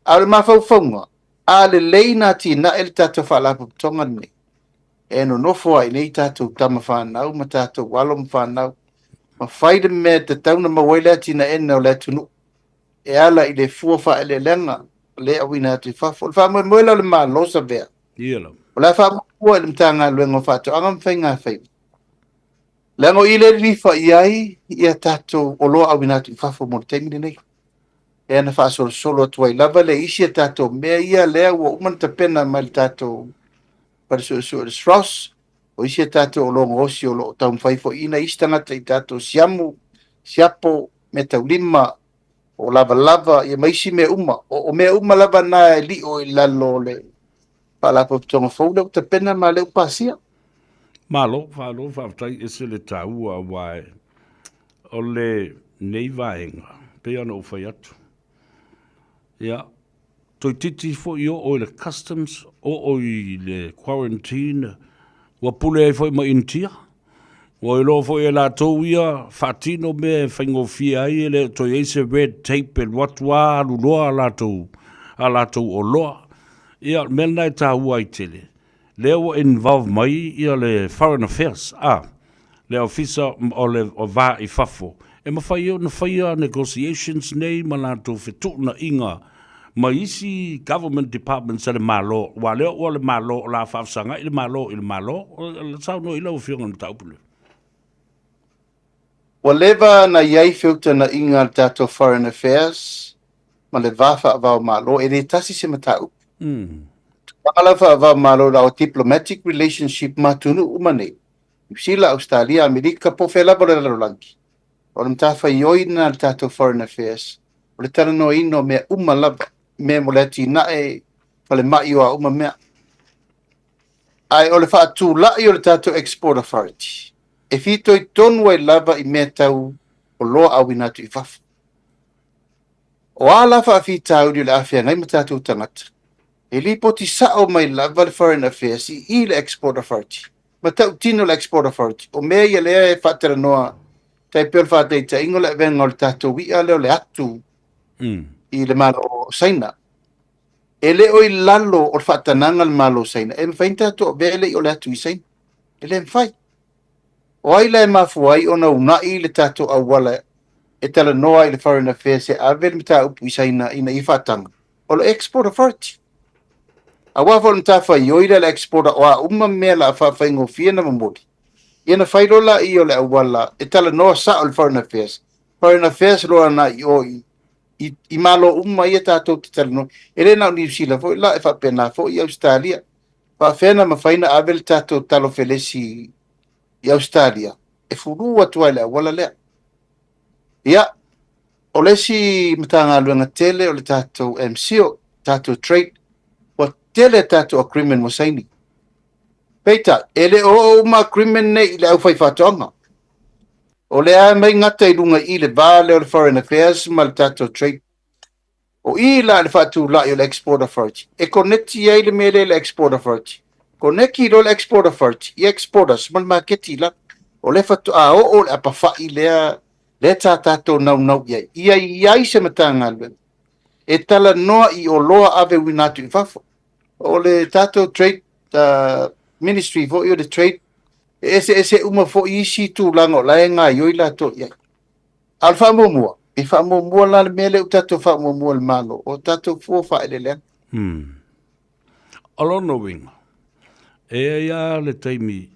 [SPEAKER 2] A o le mafaufauga, a lelei na atinae le tatou faalapotopotoga lenei, e nonofo ai nei tatou tama fanau ma tatou alo ma fanau, ma fai le mea e tatau ona maua ai le atinaeina o le atunuu e ala i le fua faaeleeleaga lea e auina atu i fafo. O le faamoemoe la o le Malo, Savea,
[SPEAKER 1] Ia lava.
[SPEAKER 2] O le a faamuamua i le Matagaluega o Faatoaga ma Faigafaiva, leaga o i lea e lilifa i ai ia tatou oloa auina atu i fafo mo le taimi lenei. Lea na faasolosolo atu ai lava le isi a tatou mea ia lea ua uma ona tapena mai le tatou fale suesue o le SROS, o isi a tatou oloa gaosi o lo o taumafai foi ina isi tagata i tatou siamu, siapo, meataulima, o lavalava, ia ma isi mea uma. O, o mea uma lava na e lio i lalo o le Faalapotopotoga fou lea ua tapena ma lea ua pasia.
[SPEAKER 1] Malo, faalo, faafetai, ese le taua aua o lenei vaega, pei ona ou fai atu. Ia, toeitiiti foi oo i le customs, oo i le quarantine, ua pule ai foi ma Initia. Ua iloa foi e latou ia faatino mea e faigofie ai e le o toe i ai se red tape e alu atu lava alu loa a latou, a latou oloa. Ia, o le mea lena e taua ai tele, lea ua involve mai ia le Foreign Affairs, a, le Ofisa o le Va i Fafo, e mafai ai ona faia negotiations nei ma latou fetuunaiga ma isi government departments a le Malo, aua o lea ua le Malo o le a faafesagai le Malo i le Malo. Saunoa i lau Afioga i le mataupu lea.
[SPEAKER 2] Ua leva na i ai feutagaiga a le tatou Foreign Affairs ma le va faava o Malo, e le tasi se mataupu. Tulaga la faava o Malo la o diplomatic relationship ma atunuu uma nei, Niu Sila, Ausetalia, Amerika, po o fea lava o le lalolagi. O le matafaioi lena a le tatou Foreign Affairs, o le talanoaina o mea uma lava, mea mo le atinae, falemai o a uma mea. Ae o le faatulai o le tatou Export Authority, e fitoitonu ai lava i mea tau oloa auina atu i fafo. O a la faafitauli o le a feagai ma tatou tagata, e lipoti sao mai lava le Foreign Affairs i i le Export Authority. Matautino le Export Authority, o mea ia lea e faatalanoa, tai pei o le faataitaiga o le avega o le tatou i'a lea o le atu i le Malo o Saina. E le o i lalo o le faatanaga a le Malo o Saina, e mafai ona tatou avea le i'a o le atu i Saina. E le mafai. O ai la e mafua ai ona uunai le tatou auala e talanoa ai i le Foreign Affairs e ave le mataupu i Saina ina ia faataga? O le Export Authority. Aua foi o le matafaioi lea a le exporter o a uma mea o le a faafaigofie ona momoli, ia ona fai loa laia o le auala e talanoa sao i le Foreign Affairs. Foreign Affairs loa na i o i, i, i Malo uma ia tatou te talanoa. E le na o Niu Sila foi la, e faapena foi i Ausetalia. Faafefea na mafai ona ave le tatou talo felesi i Ausetalia? E fulu atu lava i le auala lea. Ia, o le isi Matagaluega tele o le tatou MCIL, tatou trade, ua tele a tatou agreement ua saini. Peitai, e le o oo uma agreement nei i le aufaifaatoaga. O lea e aumai gata i luga i i le va lea o le Foreign Affairs ma le tatou trade. O i la le faatulai o le Export Authority, e koneti ai le mea lea i le Export Authority. Koneki loa le Export Authority i exporters ma le maketi i lalo. O lea faatoa oo le apawhai lea, lea tā tātou naunau i ai. Ia i ai se Matagaluega e talanoa i oloa ave uina atu i fafo. O le tātou trade uh, ministry foi o le trade, e eseese uma foi isi tulaga o la e gaioi latou i ai. A o le faamuamua, e faamuamua la le mea lea ua tatou faamuamua e le Malo, o tatou fua faaeleeleaga.
[SPEAKER 1] Hmm. O lona uiga, e i ai lava le taimi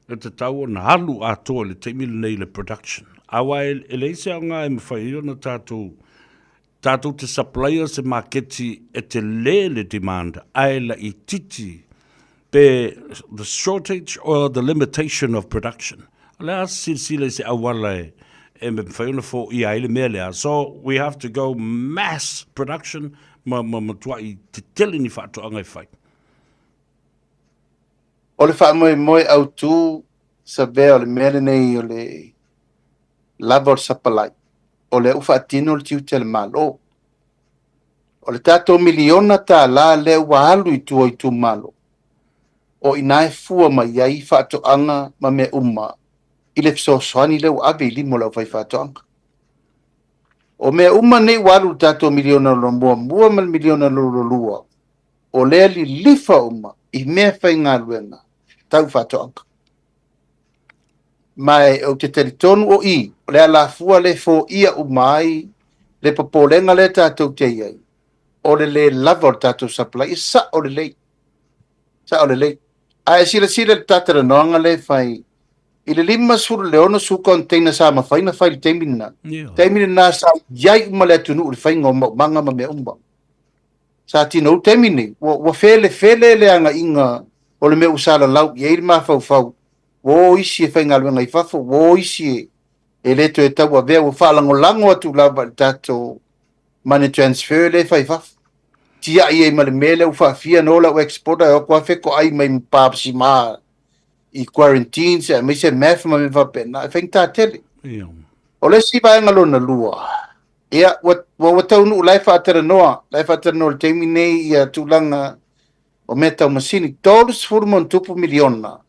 [SPEAKER 1] e tatau ona alu atoa i le taimi lenei i le production. Aua e, e leai se aoga e mafai ai ona tatou tatou te supplier se maketi e tele le demand ae laitiiti pe the shortage or the limitation of production. O le a silasila i se auala e, e mafai ona foia ai le mea lea. So we have to go mass production ma, ma matuai tetele ni faatoaga e fai.
[SPEAKER 2] O le faamoemoe autu Savea o le mea lenei o le lava o le sapalai, o lea ua faatino le tiute a le Malo. O le tatou miliona tālā lea ua alu i tua o itumalo, o i ina e fua mai ai faatoaga ma mea uma i le fesoasoani lea ua ave i lima o le aufaifaatoaga. O mea uma nei ua alu i le tatou miliona lona muamua ma le miliona lona lua, o lea lilifa uma i mea faigaluega tau faatoaga. Ma e ou te talitonu o i, o le alafua lea e foia uma ai le popolega lea tatou te i ai, o le lē lava o le tatou supply, e sa'o lelei, sa'o lelei. A e silasila i le ta talanoaga lea e fai i le 50 i le 60 container sa mafai ona fai i le taimi lena, taimi lena sa i ai uma le atunuu i le faiga o maumaga ma mea uma. Sa tino u taimi nei, ua, ua felefele le agaiga o le mea ua salalau i ai le mafaufau, ua o isi e faigaluega i fafo, ua o isi e, e le toe tauavea, ua faalagolago atu lava i le tatou money transfer lea e fai i fafo. Tiai ai ma le mea lea ua faafia na o lau exporter e o atu lava fetoai mai ma pa sima i quarantines aemaise meth ma mea faapena, e faigata tele. O le isi vaega lona lua, Ia, ua, ua, ua taunuu, la e faatalanoa, la e faatalanoa i le taimi nei ia tulaga o mea tau masini, 30 ma ona tupu miliona.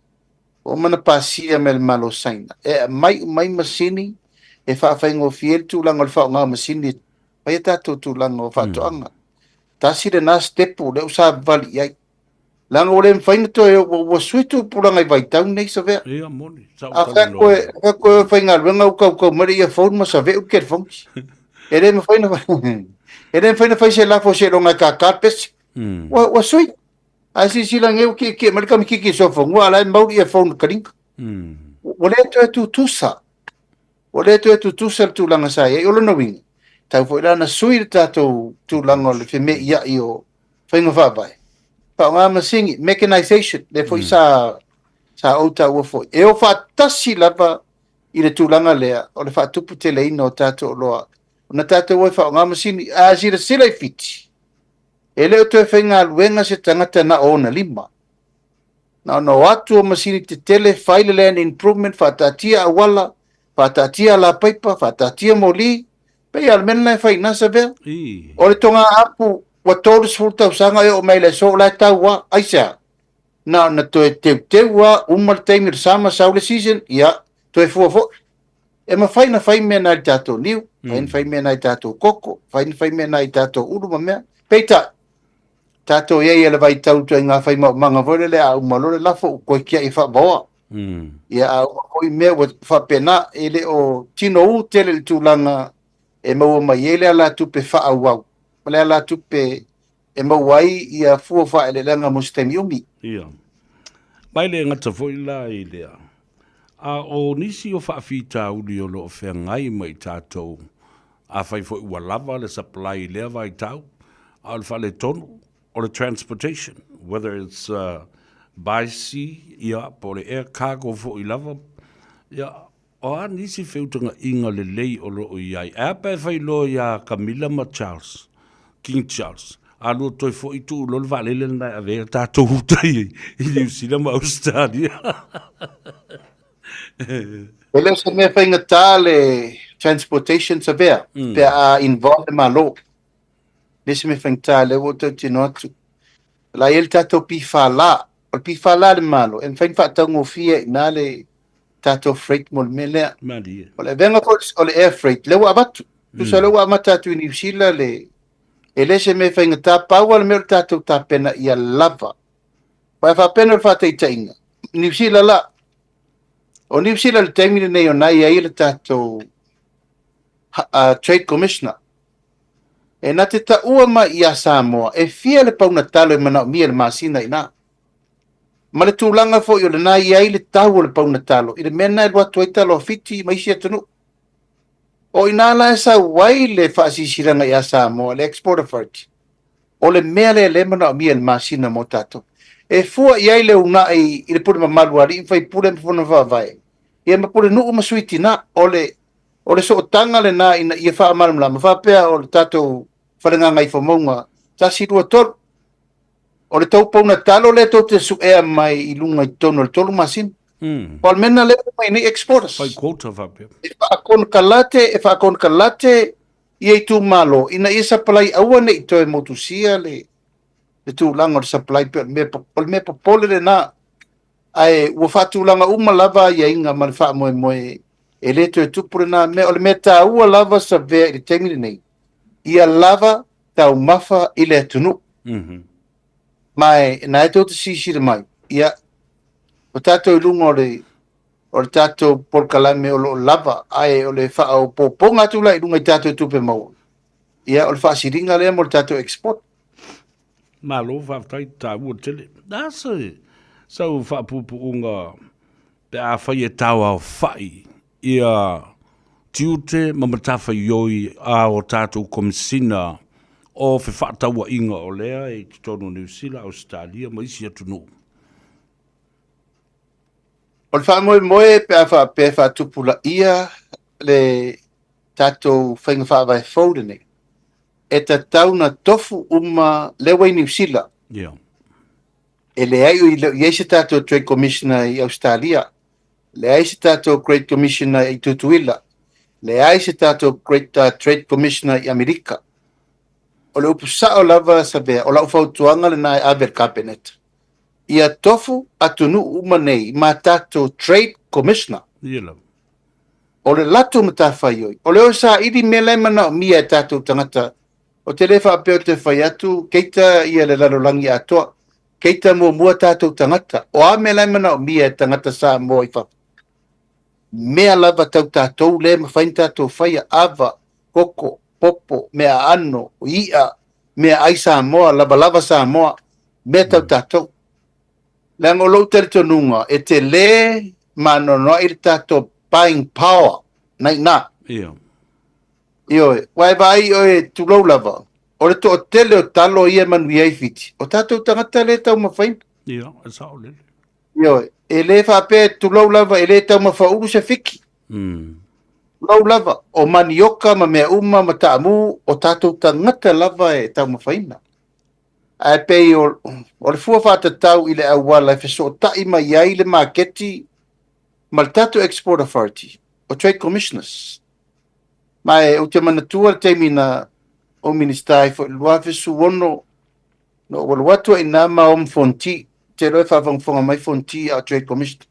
[SPEAKER 2] Ua uma ona pasia mai e le Malo o Saina e aumai uma ai masini e faafaigofie ai le tulaga o le faaaoga o masini e fai a tatou tulaga o faatoaga. Tasi lena sitepu lea ua savavali i ai. Leaga ua le mafai ona toe, ua sui tupulaga i vaitau nei Savea.
[SPEAKER 1] Ia moni, sa ou
[SPEAKER 2] A fai atu
[SPEAKER 1] talanoa.
[SPEAKER 2] e, fai atu e faigaluega ua tautau mai le earphone ma save'u le telefoni. E le mafai ona e le mafai ona fai se lafo seiloga e tata le pese. Ua sui. Ae silasila nei ua tietie mai le tamaititi i sofanua a o la e mau le earphone i le taliga. Ua le toe tutusa. Ua le toe tutusa le tulaga sa i ai. O lona uiga, tau foi la ona sui le tatou tulaga o le femeiai o faiga faavae. Faaaoga masini, mechanization, lea foi sa, sa ou taua foi. E o faatasi lava i le tulaga lea o le faatuputeleina o tatou oloa. Ona tatou o e faaaoga masini. A silasila i Fiti, E le o toe faigaluega se tagata na o ona lima. Na ona o atu o masini tetele fai le land improvement, faataatia auala, faataatia alapaipa, faataatia moli, pei lava o le mea lena e fai i ina Savea. O le togaapu ua 30 tausaga e oo mai i le aso o la e tau lava. Aisea? Na ona toe teuteu lava, uma le taimi o le sama, sau le season, ia, toe fua foi. E mafai ona fai mea na i le tatou niu, mafai ona fai mea na i tatou koko, mafai ona fai mea na i tatou ulu ma mea. Peitai, tatou i ai i le vaitau ituaiga fai maumaga foi lele a uma loa le lafo ua toe tiai e faavaoa. Ia a uma foi mea ua faapena, e le o tinou tele i le tulaga e maua mai ai le alatupe faaauau ma le alatupe e maua ai ia fua faaeleeleaga mo se taimi umi.
[SPEAKER 1] Ia. Ma e le gata foi la i lea, a o nisi o faafitauli o lo o feagai ma i tatou, afai foi ua lava le supply i lea vaitau, a o le faaletonu, o le transportation, whether it's by sea, ia, po o le air cargo foi lava, ia, O a nisi feutagaiga lelei o lo o i ai? Ae a pe fai loa iā Kamila ma Charles, King Charles, a lua toe foi tuu loa le vaalele lena e ave ai a tatou uta i Niu Sila ma Ausetalia.
[SPEAKER 2] E le o se mea faigata le transportation Savea, pe a involve le Malo. Le se mea faigata, lea ua ou tautino atu. O la e i ai le tatou PFL. O le PFL a le Malo, e mafai ona faataugofie ai i ina le tatou freight mo le mea lea.
[SPEAKER 1] Malie.
[SPEAKER 2] O le avega foi o le air freight, lea ua avatu. Tusa lea ua amata atu i Niu Sila le... E le se mea faigata, pau lava le mea o le tatou tapena ia lava. Aua e faapena o le faataitaiga, Niu Sila la, o Niu Sila i le taimi lenei o na e i ai le tatou Trade Commissioner. E na te taua mai ia Samoa e fia le pauna talo e manaomia i le masina i ina. Ma le tulaga foi o lena e i ai le tau o le pauna talo i le mea lena e alu atu ai talo a Fiti ma isi atunuu. O i ina la e sau ai le faasilasilaga ia Samoa, le Export Authority, o le mea lea lea e manaomia i le masina mo tatou. E fua i ai le uunai i le pule mamalu a alii ma faipule ma fono faavae, ia ma pulenuu ma sui tina. O le, o le sootaga lena ina ia faamalamalama faapea o le tatou Fale Gagaifomauga 1, 2, 3. O le tou pauna talo lea tou te suea mai i luga i totonu o le 3 masina. O le mea lena lea ua mai nei exporters.
[SPEAKER 1] Fai quota faapea.
[SPEAKER 2] E faakonekalate, e faakonekalate ia itumalo ina ia supply aua ne i toe motusia le, le tulaga o le supply pe o le mea, o le mea popole lena. Ae ua faatulaga uma lava aiaiga ma le faamoemoe e le toe tupu lena mea. O le mea taua lava Savea i le taimi lenei, ia lava taumafa i le atunuu. Ma e na e tou te silasila mai, ia, o tatou i luga o le, o le tatou polokalame o lo o lava, ae o le faaopoopoga atu la i luga i tatou tupe maua, ia, o le faasiliga lea mo le tatou export.
[SPEAKER 1] Malo faafetai, taua tele. A se sau faapuupuuga pe afai e tauaofa'i ia tiute ma matafaioi a o tatou Komisina o Fefaatauaiga o lea i totonu o Niu Sila, Ausetalia ma isi atunuu.
[SPEAKER 2] O le faamoemoe pe a faapea e faatupulaia le tatou faiga faavae fou lenei, e tatau ona tofu uma lea ua i Niu Sila.
[SPEAKER 1] Yeah.
[SPEAKER 2] E leai, e le o i ai se tatou Trade Commissioner i Ausetalia, leai se tatou Trade Commissioner i Tutuila, leai se tatou Great, Trade Commissioner i Amerika. O le upu sao lava Savea, o lau fautuaga lena e ave i le Kapeneta. Ia tofu atunuu uma nei ma tatou Trade Commissioner.
[SPEAKER 1] Ia lava.
[SPEAKER 2] O le latou matafaioi, o le o saili mea la e manaomia e tatou tagata. Ou te le faapea ou te fai atu, keita ia le lalolagi atoa. Keita muamua tatou tagata. O a mea la e manaomia e tagata Samoa i fafo? Mea lava tau tatou lea e mafai ona tatou faia, ava, koko, popo, mea aano, i'a, mea ai Samoa, lavalava Samoa, mea tau tatou. Leaga o lou talitonuga, e tele maanoanoa'i le tatou buying power na i ina.
[SPEAKER 1] Ia.
[SPEAKER 2] Ioe, aua e vaai oe, tulou lava, o le toatele o talo ia e manuia ai Fiti, o tatou tagata lea e taumafaina.
[SPEAKER 1] Ia, e sao lele.
[SPEAKER 2] Ioe, e le faapea, tulou lava, e le taumafa ulu se fiki. Tulou lava, o manioka ma mea uma ma taamu, o tatou tagata lava e taumafaina. Ae pei o, o le fua faatatau i le auala e fesootai mai ai le maketi ma le tatou Export Authority, o Trade Commissioners. Ma e ou te manatua le taimi na ou Minisita ai foi i le 2016, na ou alu atu ai i ina ma o ma Fonti, te iloa e faafogafoga mai Fonti a o Trade Commissioner.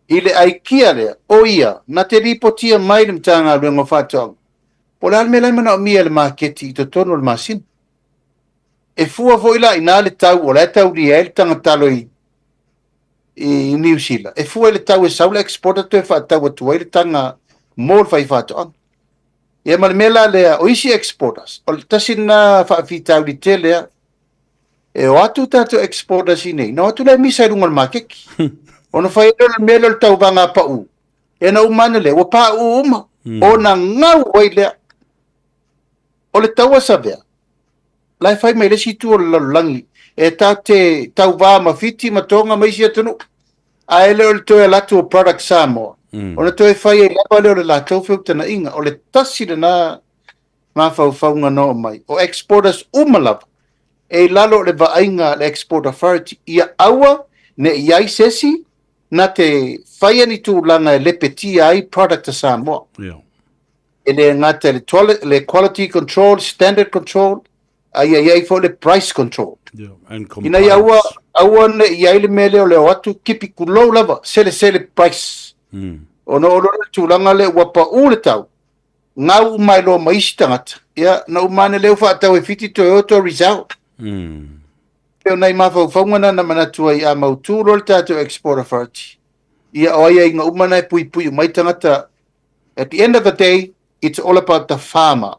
[SPEAKER 2] I le aikia lea, o ia, na te lipotia mai le Matagaluega o Faatoaga, po o le a le mea la e manaomia e le maketi i totonu o le masina. E fua foi la i ina le tau o la e taulia ai le tagatalo i i Niu Sila, e fua i le tau e sau le exporter toe faatau atu ai le taga mo le faifaatoaga. Ia ma le mea la lea, o isi exporters, o le tasi lena faafitauli tele a. E o atu tatou exporters i nei, na o atu la e misa i luga o le maketi. Ona fai ai lea o le mea lea o le tauvaga pau, ia na uma ane lea, ua pauu uma, ona gau ai lea. O le taua savea, la e fai mai le isi itu o le lalolagi, e ta te tauva ma Fiti ma Tonga ma isi atunuu, ae le o le toe alu atu o product Samoa, ona toe fai ai lava lea o le latou feutagaiga. O le tasi lena mafaufauga na oo mai, o exporters uma lava, e i lalo o le vaaiga a le Export Authority, ia aua ne i ai se isi na te faia ni tulaga e lepetia ai product a Samoa. E le gata i le quality control, standard control, a ia i ai foi le price control.
[SPEAKER 1] Yeah, and
[SPEAKER 2] Ina ia aua,
[SPEAKER 1] compliance.
[SPEAKER 2] aua ne i ai le mea lea o le o atu kipi kulou lava, selesele price. Ona o loa le tulaga lea ua pau le tau, gau uma ai loa ma isi tagata, ia, na uma ane lea ua faatau e Fiti toe o toe resell. E o nai mafaufauga na na manatu ai a mautu loa le tatou Export Authority, ia o aiaiga uma na e puipui uma ai tagata. At the end of the day, it's all about the farmer.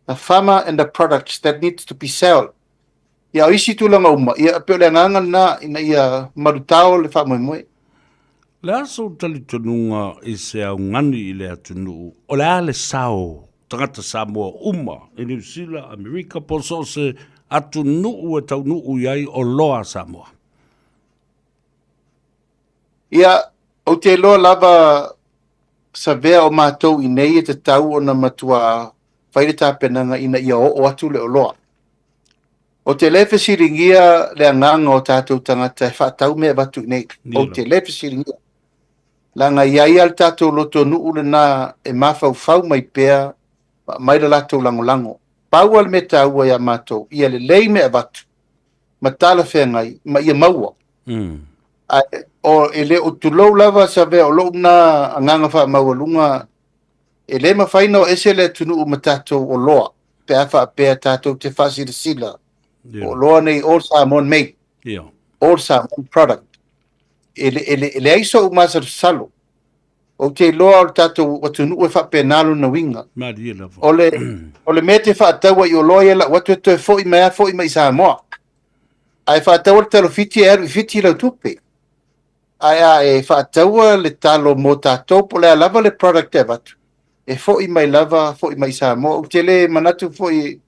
[SPEAKER 2] The farmer and the products that needs to be sell. Ia, o isi tulaga uma, ia, pei o le agaga lena ina ia malutao le faamoemoe.
[SPEAKER 1] O le a sou talitonuga i se augani i le atunuu, o le a le sao tagata Samoa uma i Niu Sila, Amerika po o so o se atunuu e taunuu i ai o loa a Samoa?
[SPEAKER 2] Ia, ou te iloa lava savea o matou i nei e tatau ona matua fai le tapenaga ina ia oo atu le oloa. Ou te le fesiligia le agaga o tatou tagata e faatau mea e avatu i nei. Ou te le fesiligia. Leaga e i ai lava le tatou lotonuu lena e mafaufau mai pea ma aumai le latou lagolago. Pau lava le mea taua ia matou, ia lelei mea e avatu ma talafeagai ma ia maua. Ae o, e le o tulou lava Savea, o lou na agaga faamaualuga, e le mafai ona o ese le atunuu ma tatou oloa pe a faapea tatou te faasilasila o oloa nei all Samoan made, all Samoan product. E, le, e, le, e leai sou masalosalo. Ou te iloa o le tatou atunuu e faapena lona uiga.
[SPEAKER 1] Malie lava.
[SPEAKER 2] O le, o le mea e te faataua i oloa ia lau atu e toe foi mai a foi mai i Samoa. Ae faataua le talo Fiti e alu i Fiti lau tupe. Ae a e faataua le talo mo tatou po o le a lava le product e avatu, e foi mai lava, foi mai i Samoa. Ou te le manatu foi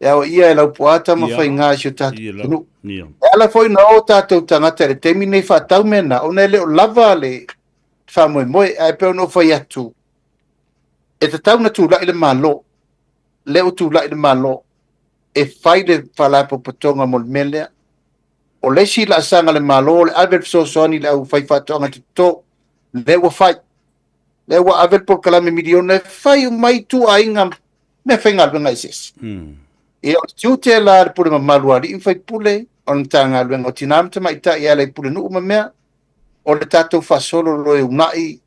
[SPEAKER 2] e aoaia e Laupua Tamafaiga i si o tatou atunuu. E ala foi ona o tatou tagata i le taimi lenei faatau mea na, ona e le o lava le faamoemoe. Ae pei ona ou fai atu, e tatau ona tulai le Malo, lea ua tulai le Malo e fai le faalapotopotoga mo le mea lea. O le isi laasaga a le Malo o le ave le fesoasoani i le aufaifaatoaga toto, lea ua fai. Lea ua ave le polokalame miliona e fai uma ai ituaiga meafaigaluega eseese. Ia, o le tiute la a le pule mamalu a alii ma faipule, o le Matagaluega o Tina ma Tamaitai e ala i Pulenuu ma mea, o le tatou faasolo loa e uunai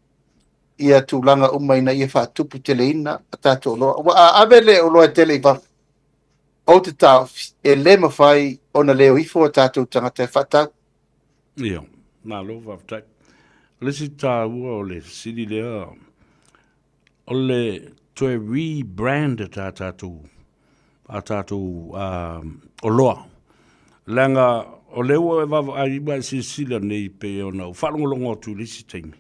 [SPEAKER 2] ia tulaga uma ina ia faatuputeleina a tatou oloa. Aua a ave le oloa e tele i fafo, ou te taofi, e le mafai ona le o ifo o tatou tagata e faatau.
[SPEAKER 1] Ia, malo faafetai. O le isi taua o le fesili lea, o le toe rebrand ta tatou a tatou oloa. Leaga o lea ua e vaavaai ma e silasila nei pei ona ou faalogologo atu i le isi taimi,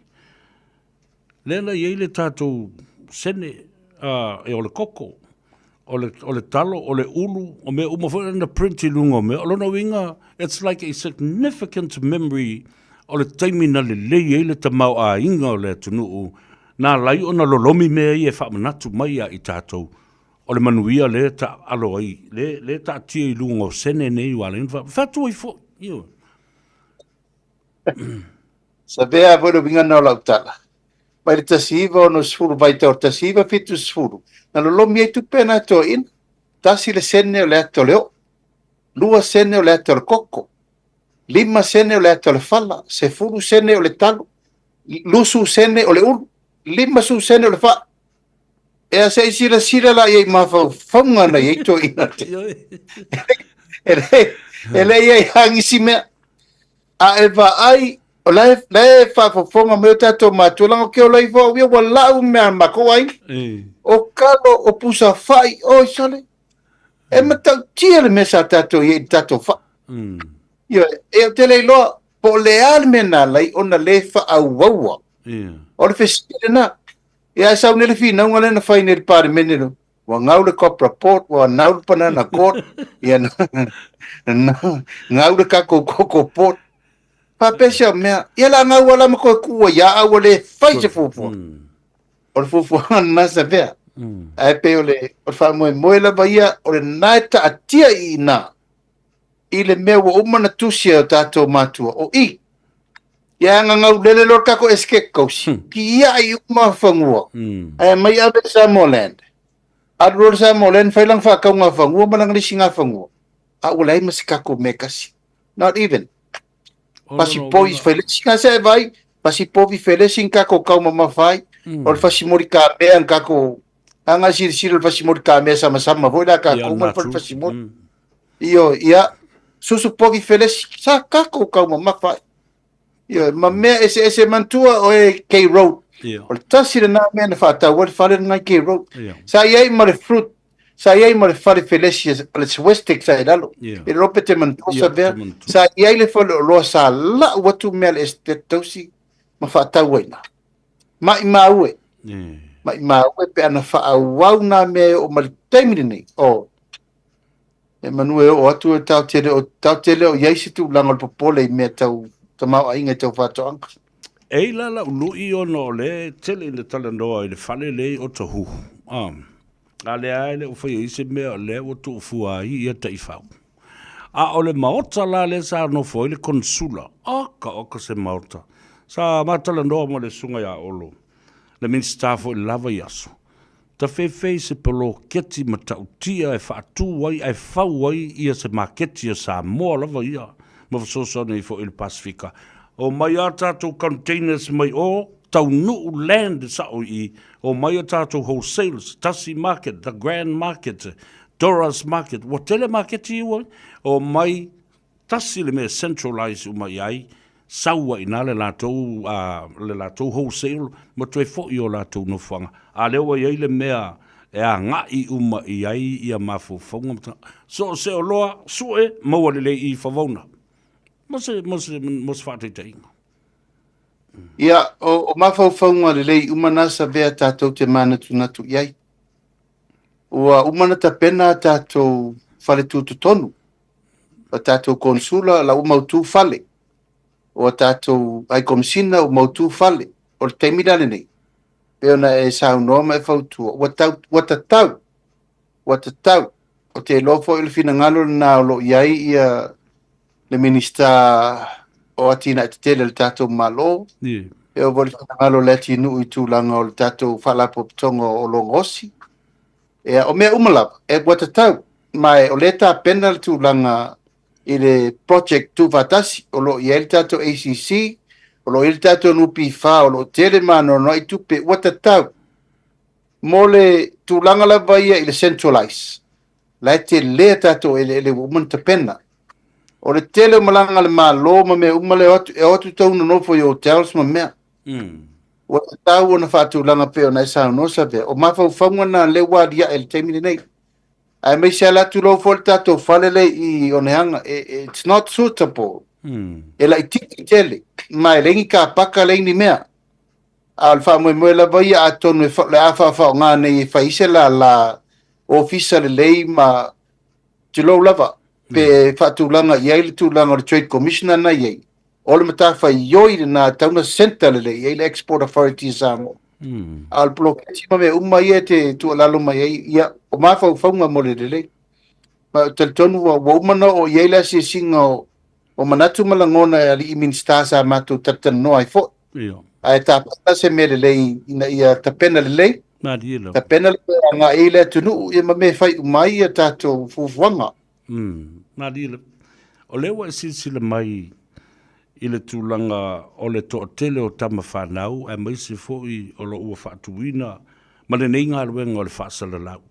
[SPEAKER 1] lea na i ai le tatou sene e o le koko, o le talo, o le ulu, o mea uma foi na print i luga o mea. O lona uiga, it's like a significant memory o le taimi na lelei ai le tamaoaiga o le atunuu, na ala ai ona lolomi mea ia e faamanatu mai ia i tatou o le manuia lea e taaalo ai, lea e taatia i luga o sene nei ua ala ai ona fai atu ai foi. Ioe.
[SPEAKER 2] Savea foi le uiga lena o lau tala. Mai le 1960 vaitau o le 1970, na lolomi ai tupe na e toeaiina. Tasi le sene o le ata o le oo, lua sene o le ata o le koko, lima sene o le ata o le fala, 10 sene o le talo, 20 sene o le ulu, 50 sene o le faa. Ea se i silasila la i ai mafaufauga na i ai toeaiina. E le i ai hagisi mea. A e vaai, o la e faafofoga mai o tatou matua, leaga ou te ola ifo au ia, ua lau mea a matou aiga. O kalo, o pusa fai, oi sole. E matautia le mea sa tatou i ai i le tatou fai. Ioe, e ou te le iloa, po o le a le mea na ala ai ona le faaauaua. O le fesili lena. Ia, ae sau nei le finauga lea na fai nei i le Palemene, ua gau le copra port, ua gau le banana court, ia gau le kako koko port. Faapea se mea, ia la gau ala ma koe kuua ia au ua le fai se fuafuaga. O le fuafuaga lena Savea. Ae pei o le faamoemoe lava ia, o lena e taatia i ina, i le mea ua uma ona tusi e o tatou matua, o i. Ia gagau lele loa le kako Esetete Tausi, tiai uma fanua, ae mai ave i Samoa Land. Alu loa le Samoa Land fai lana faatauga fanua ma lana lisiga fanua, a ua leai ma se tatou mea e tasi. Not even. Fasi povi felesi, se e vai, fasi povi felesi ni tatou taumamafa ai, o le fasi molikamea ni tatou, a silasila le fasi molikamea samasama foi la tatou ma le fasi moli. Ioe, ia, susu povi felesi, sa tatou taumamafa ai. Ioe, ma mea eseese manatua o e K Road. O le tasi lena mea na faatau ai le fale lena i K Road. Sa i ai ma le fruit, sa i ai ma le fale felesi o le Swestek sa i lalo. E le iloa pe te manatua Savea. Sa i ai le fale oloa sa lau atu mea a le Esetete Tausi ma faatau ai i ina. Maimau e. Maimau e pe ana faaauau nā mea e oo mai le taimi lenei. Oh. E manu e oo atu e tatou te le o, tatou te le o i ai se tulaga o le popole i mea tau tamaoaiga i tau faatoaga.
[SPEAKER 1] E i la lau lui ona o lea e tele ina talanoa i le fale lea i Otahuhu, a lea lava e le o faia ai se mea o lea ua tuufua ai ia taifau. A o le maota la lea sa nofo ai le Konsula, oka oka se maota. Sa ma talanoa ma le Susuga ia Olo, le Minisita foi i le la vaiaso, Tafefe i se poloketi matautia e faatu ai ae fau ai ia se maketi a Samoa lava ia ma fesoasoani ai foi i le Pasefika. Omai a tatou containers mai o, taunuu land sao i i, omai a tatou wholesales, tasi market, the grand market, Dora's market, ua tele maketi ua, omai Tasi le mea e centralise uma i ai, sau ai i ina le latou, le latou wholesale ma toe foi i o latou nofoaga. A lea ua i ai le mea e agai uma i ai ia mafaufauga ma tagata. So o se oloa sue maua lelei i Favona. Mo se, mo se, mo se faataitaiga.
[SPEAKER 2] Ia, o mafaufauga lelei uma na Savea tatou te manatunatu i ai. Ua uma ona tapena a tatou fale tutotonu. O tatou konsula la ua mautu fale. O tatou High Komisina ua mautu fale. O le taimi la lenei, pei ona e saunoa ma e fautua, ua tau, ua tatau, ua tatau. Ou te iloa foi o le finagalo lena o lo o i ai ia le Minisita o Atinae Tetele a le tatou Malo, e oo foi le finagalo o Leatinuu i tulaga o le tatou Faalapotopotoga o Oloa Gaosi. Ia, o mea uma lava, e ua tatau, ma e, o lea e tapena le tulaga i le project tuufaatasi o lo o i ai le tatou ACC, o lo o i ai le tatou NPF, o lo o tele ma anoanoai tupe ua tatau mo le tulaga lava ia i le centralize. La e tele a tatou eleele ua uma ona tapena. O le tele o malaga a le Malo ma mea uma lea e o atu, e o atu tau nonofo i hotels ma mea. Ua tatau ona faatulaga pei ona e saunoa Savea. O mafaufauga na lea ua aliae i le taimi lenei. Aemaise ala tulou foi le tatou fale lea i Oneaga, it's not suitable. E laitiiti tele, ma e leai ni kapaka, leai ni mea. A o le faamoemoe lava ia atonu e o le a faafaoga nei e fai ai se lala ofisa lelei ma tulou lava, pe faatulaga i ai le tulaga o le Trade Commissioner na i ai. O le matafaioi lena e tatau ona centre lelei i ai le Export Authority a Samoa. A o le poloketi ma mea uma ia e te tuualalo mai ai, ia, o mafaufauga mo le lelei. Ma ou te talitonu ua, ua uma ona oo i ai le asiasiga o, o manatu ma lagona e alii Minisita sa matou talatalanoa ai foi.
[SPEAKER 1] Ia.
[SPEAKER 2] Ae tapena se mea lelei ina ia tapena lelei,
[SPEAKER 1] Malie lava.
[SPEAKER 2] tapena le mea e agai ai le atunuu, ia ma mea e fai uma ai a tatou fuafuaga.
[SPEAKER 1] Malie lava. O lea ua e silasila mai i le tulaga o le toatele o tama fanau aemaise foi o lo o ua faatuina ma lenei galuega o le faasalalau.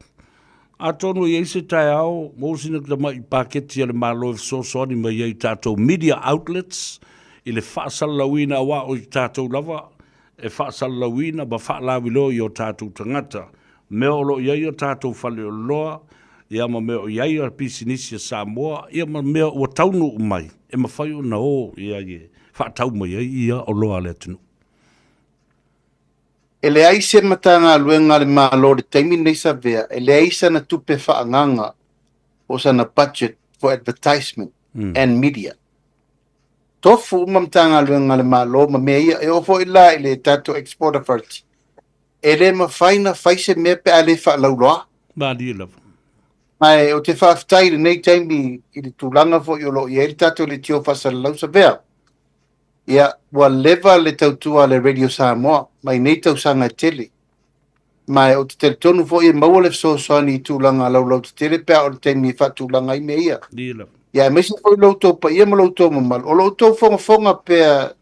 [SPEAKER 1] Atonu e i ai se taeao maua sina tamai paketi a le Malo e fesoasoani mai ai i tatou media outlets i le faasalalauina aua o i tatou lava e faasalalauina ma faalauiloa i o tatou tagata mea o lo o i ai o tatou faleoloa, ia ma mea o i ai a pisinisi a Samoa, ia ma mea ua taunuu mai e mafai ona o i ai e faatau mai ai ia oloa a le atunuu.
[SPEAKER 2] E leai se Matagaluega a le Malo i le taimi lenei Savea e leai sana tupe faaagaaga po o sana budget for advertisement and media. Tofu uma Matagaluega a le Malo ma mea ia, e oo foi la i le tatou Export Authority, E le mafai na fai se mea pe a le faalauloa.
[SPEAKER 1] Malie lava.
[SPEAKER 2] Ma e ou te faafetai i lenei taimi i le tulaga foi o lo o i ai le tatou leitio faasalalau Savea. Ia, ua leva le tautua a le Radio Samoa mai nei tausaga e tele. Ma e ou te talitonu foi e maua le fesoasoani i tulaga laulautetele pe a oo i le taimi e faatulaga ai mea ia.
[SPEAKER 1] Malie lava.
[SPEAKER 2] Ia, aemaise foi lo outou paia ma lo outou mamalu, o lo outou fogafoga pea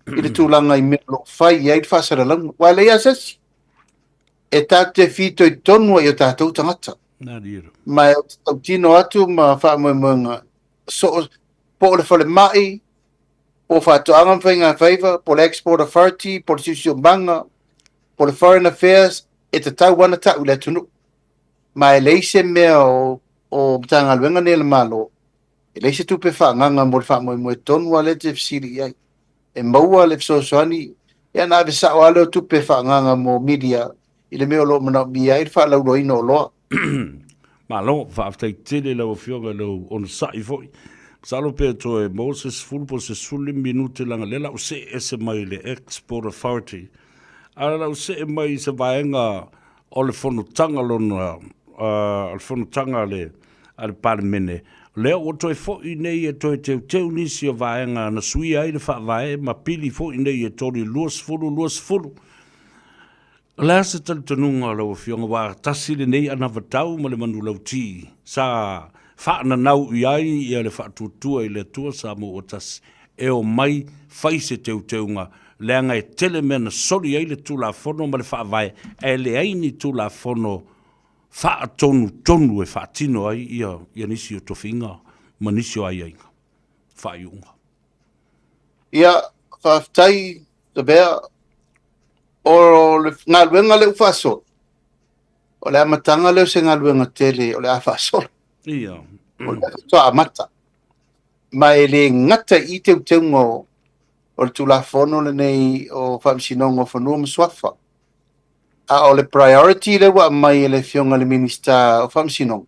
[SPEAKER 2] i le tulaga i mea o lo o fai i ai le faasalalauga. Aua e leai lava se isi e tatou te fitoitonu ai i o tatou tagata. Ma ou te tautino atu ma faamoemoega, so, po o le falemai, po o faatoaga ma faigafaiva, po o le Export Authority, po o le Siosiomaga, po o le Foreign Affairs, e tatau lava ona tau i le atunuu. Ma e leai se mea o, o Matagaluega nei a le Malo E leai se tupe faaagaaga mo le faamoemoe tonu lava lea e te fesili i ai. E maua le fesoasoani, ia ona ave sao lava lea o tupe faaagaaga mo media i le mea o lo o manaomia ai le faalauiloaina o oloa.
[SPEAKER 1] Malo, faafetai tele i lau Afioga i lou onosai foi. Masalo pe toe maua se 10 po o se 15 minute leaga lea la ua see ese mai le Export Authority, a o la ua see mai i se vaega o le fonotaga lona, o le fonotaga a le a le Palemene, lea ua toe foi nei e toe teuteu nisi o vaega na suia ai le Faavae ma pili foi nei e 3 20 20. O le a se talitonuga o lau Afioga aua tasi lenei anavatau ma le manulauti sa faananau i ai ia le faatuatua i le Atua Samoa ua tasi e omai fai se teuteuga leaga e tele mea na soli ai le Tulafono ma le Faavae ae leai ni Tulafono faatonutonu e faatino ai ia, ia nisi o tofiga ma nisi o aiaiga faaiuga.
[SPEAKER 2] Ia, faafetai Lavea. O le galuega lea ua faasolo, o le amataga lea o se galuega tele o le a faasolo.
[SPEAKER 1] Ia.
[SPEAKER 2] O le faatoa amata. Ma e le gata i teuteuga o, o le Tulafono lenei o Faamasinoga o Fanua ma Suafa. A o le priority lea ua aumai e le Afioga i le Minisita o Faamasinoga,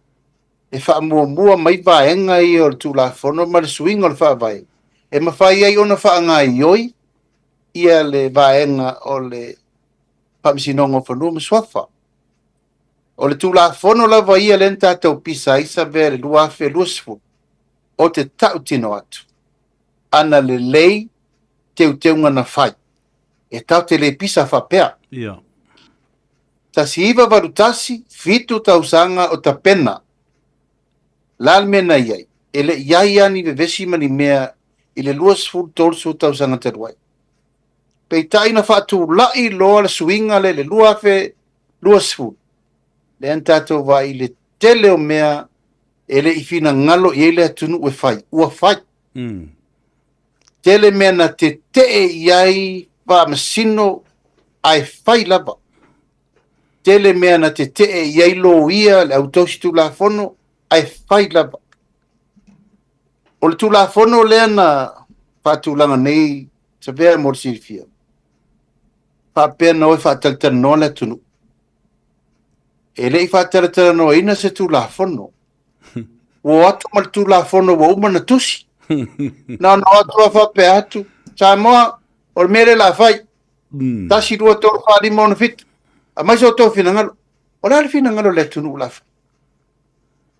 [SPEAKER 2] e faamuamua mai vaega ia o le Tulafono ma le suiga o le Faavae e mafai ai ona faagaoioi ia le vaega o le Faamasinoga o Fanua ma Suafa. O le Tulafono lava ia lea na tatou pisa ai Savea i le 2020, ou te tautino atu, ana lelei teuteuga na fai, e tatou te le pisa faapea.
[SPEAKER 1] Ia.
[SPEAKER 2] 1981, fitu tausaga o tapena. La le mea na i ai? E le i ai lava ni vevesi ma ni mea i le 20, 30 tausaga talu ai. Peitai na faatulai loa le suiga lea i le 2020, lea na tatou vaai i le tele o mea e le i finagalo i ai le atunuu e fai, ua fai. Tele mea na tetee i ai faamasino ae fai lava. Tele mea na tetee i ai loia, le au tausi tulafono ae fai lava. O le tulafono lea na faatulaga nei, Savea mo le silafia, faapea na o e faatalatalanoa le atunuu. E le i faatalatalanoaina se tulafono. Ua o atu ma le tulafono ua uma na tusi. Na ona o atu a faapea atu, Samoa, o le mea lea o le a fai. 1, 2, 3, 4, 5, 6, 7. Aumai so outou finagalo. O le a le finagalo o le atunuu o le a fai?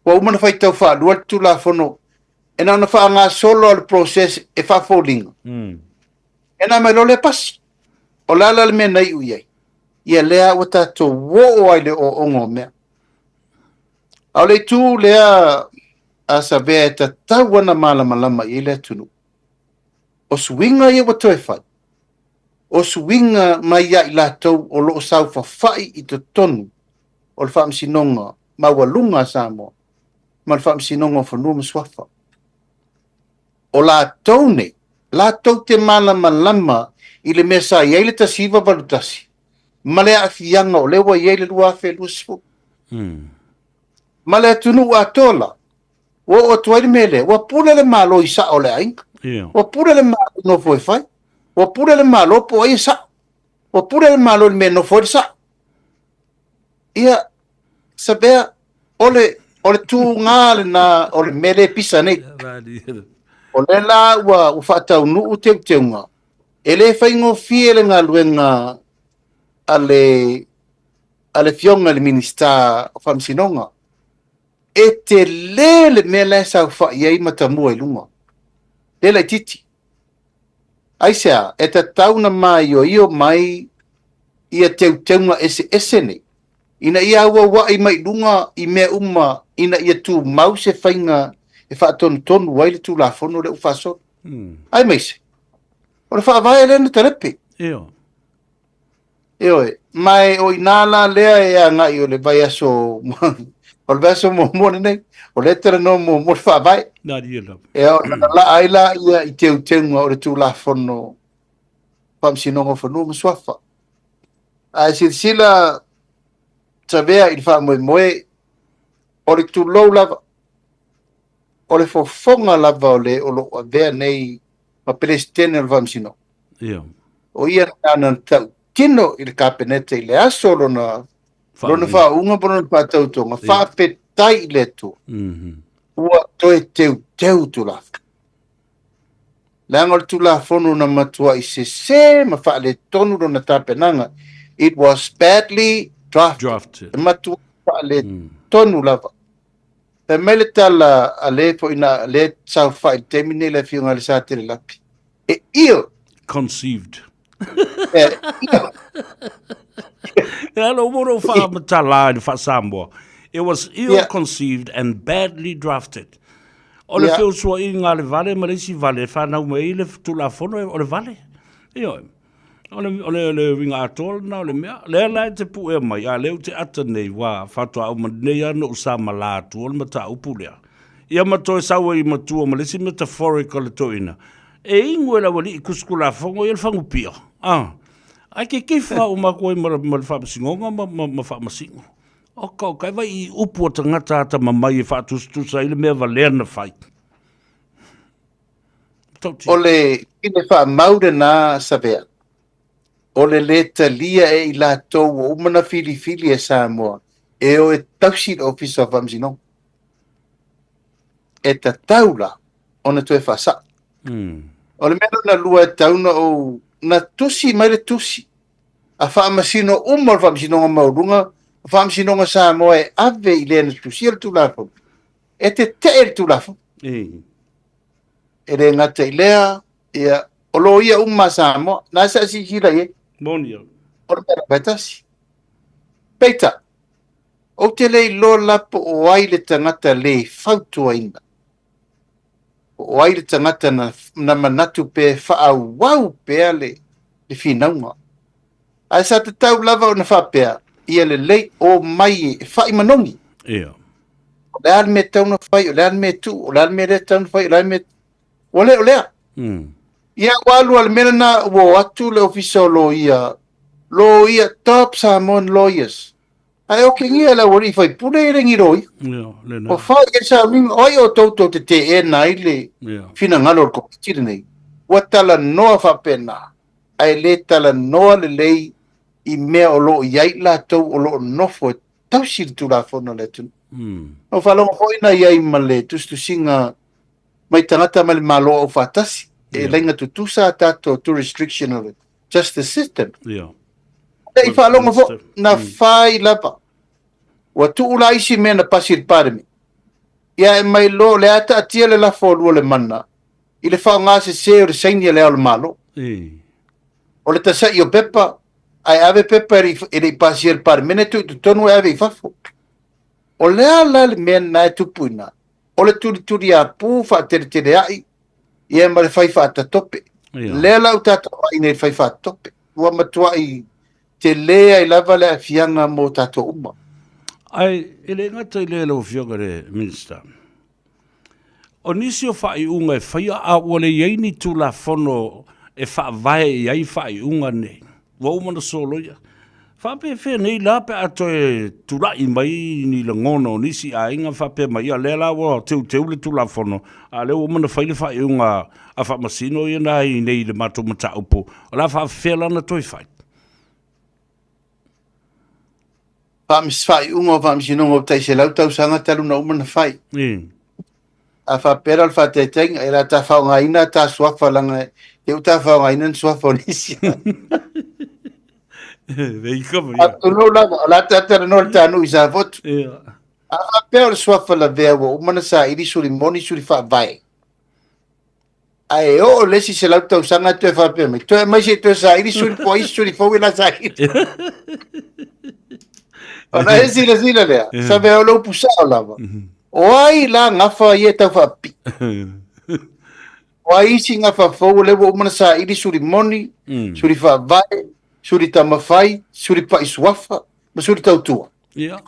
[SPEAKER 2] Ua uma na faitau faalua le Tulafono, e na ona faagasolo lava o le process e faafoliga. E na mai loa lea pasi. O le a la le mea na iu i ai? Ia lea ua tatou oo ai i le ooooga o mea. A o le itu lea a Savea e tatau ona malamalama i ai le atunuu, o suiga ia ua toe fai, o suiga mai ia i latou o lo o saofafai i totonu o le Faamasinoga Maualuga a Samoa ma le Faamasinoga o Fanua ma Suafa. O latou nei, latou te malamalama i le mea sa i ai le 1981 ma le aafiaga o lea ua i ai le 2020. Ma le atunuu atoa la, ua oo atu ai le mea lea, ua pule le Malo i sao o le aiga. Ua pule le Malo i nofo e fai. Ua pule le Malo po o ai e sao. Ua pule le Malo i le mea e nofo ai le sao. Ia, Savea, o le, o le tūgā lena o le mea lea e pisa nei. O lea la ua, ua faataunuu teuteuga, e le faigofie le galuega a le, a le Afioga i le Minisita o Faamasinoga. E tele le mea la e saofai ai Matamua i luga. Le laitiiti. Aisea? E tatau ona maioio mai ia teuteuga eseese nei, ina ia auauai mai i luga i mea uma ina ia tumau se faiga e faatonutonu ai le Tulafono lea ua faasolo. Aemaise, o le Faavae lea na talepe.
[SPEAKER 1] Ioe.
[SPEAKER 2] Ioe, ma e o inā la lea e agai o le vaiaso, o le vaiaso muamua lenei, o lea e talanoa muamua le Faavae.
[SPEAKER 1] Malie lava.
[SPEAKER 2] E ao ina laa ai la ia i teuteuga o le Tulafono Faamasinoga o Fanua ma Suafa. Ae silasila Savea i le faamoemoe, o le tulou lava, o le fofoga lava o le o lo o avea nei ma Peresetene o le Faamasinoga.
[SPEAKER 1] Ia.
[SPEAKER 2] O ia lena na tautino i le Kapeneta i le aso o lona lona faauuga ma lona faatautoga, faafetai i le Atua. Ua toe teuteu Tulafono. Leaga o le Tulafono na matuai sese ma faaletonu lona tapenaga. It was badly drafted.
[SPEAKER 1] Drafted.
[SPEAKER 2] E matuai faaletonu lava. Fai mai le tala a le foi na le saofai i le taimi nei le Afioga i le Satele Lapi. E ill.
[SPEAKER 1] Conceived.
[SPEAKER 2] E ill.
[SPEAKER 1] E alo mo no whaamatala i le wha-Samoa. It was ill-conceived and badly drafted. O le feosoaʻiga a le vale ma le isi vale e whanau mai ai le Tulafono o le vale. Ioe. O le, o le, le uiga atoa lena o le mea. Lea la e te puea mai, a lea ou te ata nei, ua faatoa uma nei lava ona ou samalā atu o le mataupu lea. Ia ma toe sau ai matua ma le isi metaphorical le toeaina, e inu e le aualii tusi Tulafono ia le fagupia, a. Ae kekefa uma atu ai ma le, ma le faamasinoga ma, ma, ma faamasino. Oka, oka, e vai i upu a tagata atamamai e faatusatusa ai le mea valea na fai.
[SPEAKER 2] O le pine faamau lena Savea, o le lē talia e i latou ua uma ona filifili e Samoa e o e tausi le Ofisa o Faamasinoga. E tatau la ona toe faasao. O le mea lona lua e tatau ona ou na tusi mai le tusi a faamasino uma o le Faamasinoga Maualuga, o Faamasinoga Samoa e ave i le na tusia le Tulafono, e tetee le Tulafono. E le gata i lea, ia, o loia uma a Samoa, na sa silasila i ai.
[SPEAKER 1] Moni au.
[SPEAKER 2] O le mea lava e tasi. Peitai, ou te le iloa la po o ai le tagata le fautuaina. Po o ai le tagata na, na manatu pe faaauau pea le, le finauga. Ae sa tatau lava ona faapea, ia lelei o mai e fai manogi.
[SPEAKER 1] Ia.
[SPEAKER 2] O le a le mea e tatau ona fai, o le a le mea e tuu, o le a le mea lea e tatau ona fai, o le a le mea... Ua le o lea. Ia, ua alu lava i le mea lena, ua o atu le Ofisa o Loia, Loia, top Samoan lawyers. Ae okegia e le aualii faipule e le ni loia.
[SPEAKER 1] Ia, lena.
[SPEAKER 2] Ua fai i ai sauniga, o ai outou tou te teena ai le
[SPEAKER 1] Ia.
[SPEAKER 2] finagalo o le Komiti lenei? Ua talanoa faapena, ae le talanoa lelei i mea o lo o i ai i latou o lo o nofo e tausi le Tulafono a le atunuu. Na ou faalogo foi na i ai ma le tusitusiga mai tagata mai le Malo Aufaatasi, e laina tutusa a tatou jurisdiction o le justice system.
[SPEAKER 1] Ia.
[SPEAKER 2] E i faalogo foi, na fai lava. Ua tuu la isi mea na pasi i le Palemene. Ia e mai loa, o lea a taatia le lafo a Lualemana i le faaaoga sese o le saini a Le Ao o le Malo. O le tasa'i o pepa, ae ave pepa e le i pasia e le Palemene, tuu i totonu ae ave i fafo. O le a la le mea lena e tupu i ina? O le tulituliapu faateletelea'i, ia ma le fai faatatope.
[SPEAKER 1] Ia.
[SPEAKER 2] Lea la ua tatou vaai nei i le fai faatatope. Ua matua'i tele ai lava le aafiaga mo tatou uma.
[SPEAKER 1] Ae e le gata i lea lau Afioga i le Minisita, o nisi o faaiuga e faia a ua le i ai ni Tulafono e faavae i ai faaiuga nei, ua uma ona soloia. Faapefea nei la pe a toe tulai mai ni lagona o nisi aiga faapea mai, ia lea la ua teuteu le Tulafono, a o lea ua uma ona fai le faaiuga a Faamasino ia na i inei i le matou mataupu, o le a faapefea la ona toe fai?
[SPEAKER 2] Faaiuga o Faamasinoga ua tai 100 tausaga talu ona uma ona fai. A faapea la o le faataitaiga, e le ta faaaogaina ta suafa leaga e ua ta faaaogaina ni suafa o nisi. Tulou lava, o la ta talanoa i le ta nuu i Safotu. A faapea o le suafa lavea ua uma ona saili suli moni suli faavae, Ae oo le isi 100 tausaga toe faapea mai, toe aumai se i toe saili suli po o ai suli fou e la saili. Ona e silasila lea, sa mea o le upu sao lava. O ai la gafa ia e tau faapipii? O ai isi gafa fou o lea ua uma ona saili suli moni, suli faavae, suli tamafai, suli pai suafa, ma suli tautua.
[SPEAKER 1] Ia.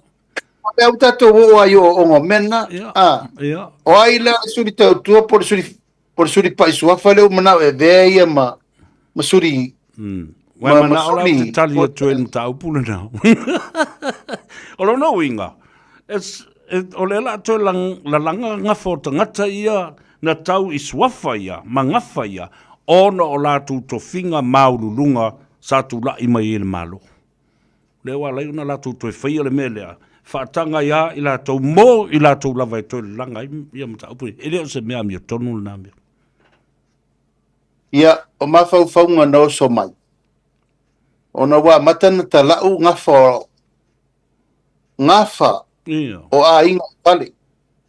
[SPEAKER 2] O lea ua tatou oo ai i ooooga o mea na.
[SPEAKER 1] Ia.
[SPEAKER 2] Ah.
[SPEAKER 1] Ia.
[SPEAKER 2] O ai la le suli tautua po o le suli po o le suli pai suafa lea ua manao e avea ia ma ma suli
[SPEAKER 1] Ua
[SPEAKER 2] ma, ma
[SPEAKER 1] manao la ou te
[SPEAKER 2] suli
[SPEAKER 1] tali atu ai i le mataupu lena. O lona uiga, o lea o le a toe lalaga gafa o tagata ia na tau i suafa ia ma gafa ia ona o latou tofiga maualuluga sa tulai mai ai i le Malo. Lea ua ala ai ona latou toe faia le mea lea, faataga ai lava i latou mo i latou lava e toe lalaga ai ia mataupu ia. E le o se mea amiotonu lena mea.
[SPEAKER 2] Ia, o mafaufauga na oso mai, ona ua amata ona talau gafa o, gafa
[SPEAKER 1] Ia.
[SPEAKER 2] o aiga i fale.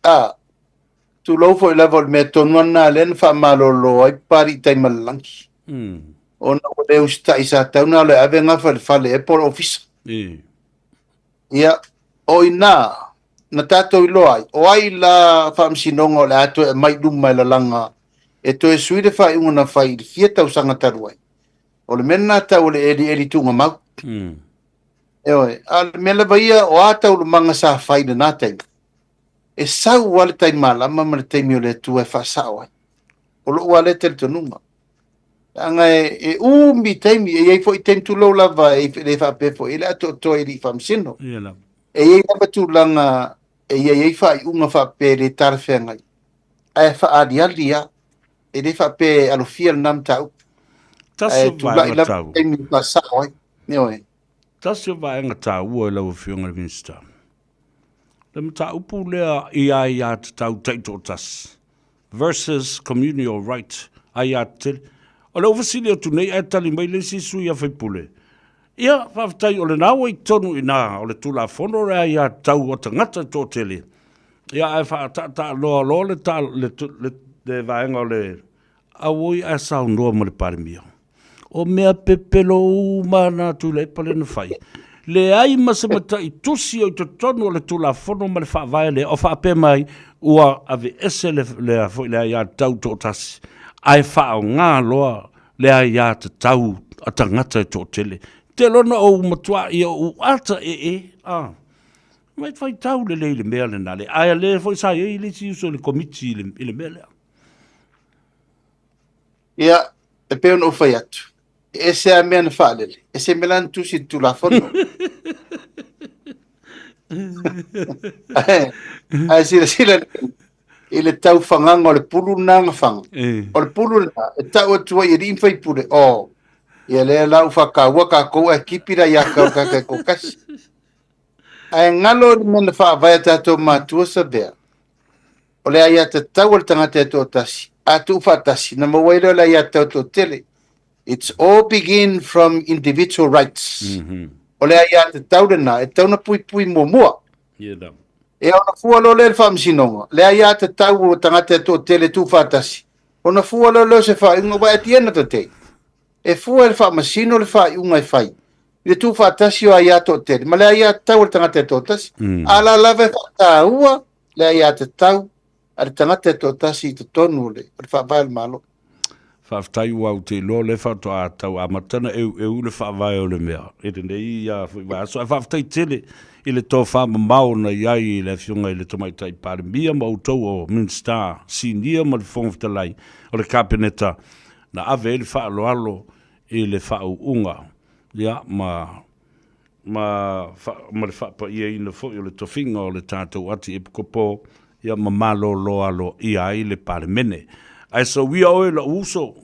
[SPEAKER 2] A, tulou foi lava o le mea tonu lava lena lea na faamalolo ai Papalii Taimalelagi. Ona ua le usitai sa tatau ona alu e ave gafa i le fale ea po o le ofisa. Ia, o i ina na tatou iloa ai, o ai la faamasinoga o le a toe aumai i luma e lalaga e toe sui le faaiuga na fai i le fia tausaga talu ai. O le mea lena tau o le elieli tuugamau. Ioe, a o le mea lava ia, o a taualumaga sa fai i lena taimi, e sau lava le tai malama ma le taimi o le Atua e faasao ai. O lou lava lea talitonuga. Leaga e, e umi taimi, e i ai foi taimi tulou lava e le faapea foi e le atoatoa i alii faamasino.
[SPEAKER 1] Ia lava.
[SPEAKER 2] E i ai lava tulaga e i ai ai faaiuga faapea e le talafeagai, ae faaaliali lava. E le faapea e alofia lena mataupu.
[SPEAKER 1] Tasi
[SPEAKER 2] Ae
[SPEAKER 1] o
[SPEAKER 2] tulai
[SPEAKER 1] vaega
[SPEAKER 2] lava
[SPEAKER 1] taua.
[SPEAKER 2] taimi e faasao ai. Ioe.
[SPEAKER 1] Tasi o vaega taua i lau Afioga i le Minisita. Le mataupu lea i aiatatau taitoatasi versus communal right, aiatetele. O lea ua fesili atu nei ae tali mai le isi sui a faipule, ia, faafetai o lena ua i totonu i ina o le Tulafono le aiatatau a tagata e toatele, ia ae faataataaloa loa le, le, le, le vaega o le Auoi ae saunoa ma le Palemia. O mea pepelo uma na Tuilaepa lea na fai. Leai ma se mataitusi o i totonu o le Tulafono ma le Faavae lea o faapea mai ua aveese le, le, foi le aiatatau toatasi ae faaaoga loa le aiatatau a tagata e toatele. Te lona ou matua ia ou ata ee, a. Mai faitau lelei le mea lena le. Ae le foi sa i ai le isi uso i le komiti i le mea lea.
[SPEAKER 2] Ia, e pei ona ou fai atu, e ese lava mea na faalele, ese mea la na tusi i le Tulafono. Ae silasila i le taufagaga o le pulu lena na faga. O le pulu lena, e tau atu ai i alii ma faipule, o, ia lea la ua faataua tatou ae tipi la ia tau tatou toatasi. Ae galo i le mea na faavae a tatou matua Savea, o le aiatatau a le tagata e toatasi, a tuufaatasi, na maua ai lea o le aiatatau toatele. It's all begin from individual rights. Mm -hmm. O le aiatatau lena, e tatau ona puipui muamua. Yeah, e ona fua loa lea i le faamasinoga, le aiatatau o tagata e toatele tuufaatasi, ona fua loa lea o se faaiuga, aua at the end of the day, e fua e le faamasino le faaiuga e fai i le tuufaatasi o aia toatele ma le aiatatau a le tagata e toatasi. A la lava e faataua le aiatatau a le tagata e toatasi i totonu o le Faavae o le Malo.
[SPEAKER 1] Faafetai ua ou te iloa o lea faatoa tau amata ona eueu le faavae o le mea i lenei foi vaiaso. Ae faafetai tele i le tofa mamao na i ai i le Afioga i le Tamaitai Palemia ma outou o Minisita Sinia ma le Fofoga Fetalai o le Kapeneta na ave ai le faaaloalo i le faauuga ia, ma ma, ma le faapaiaina foi o le tofiga o le tatou Atiepikopo, ia ma malolo aloaia ai le Palemene. Ae sauia oe lou uso,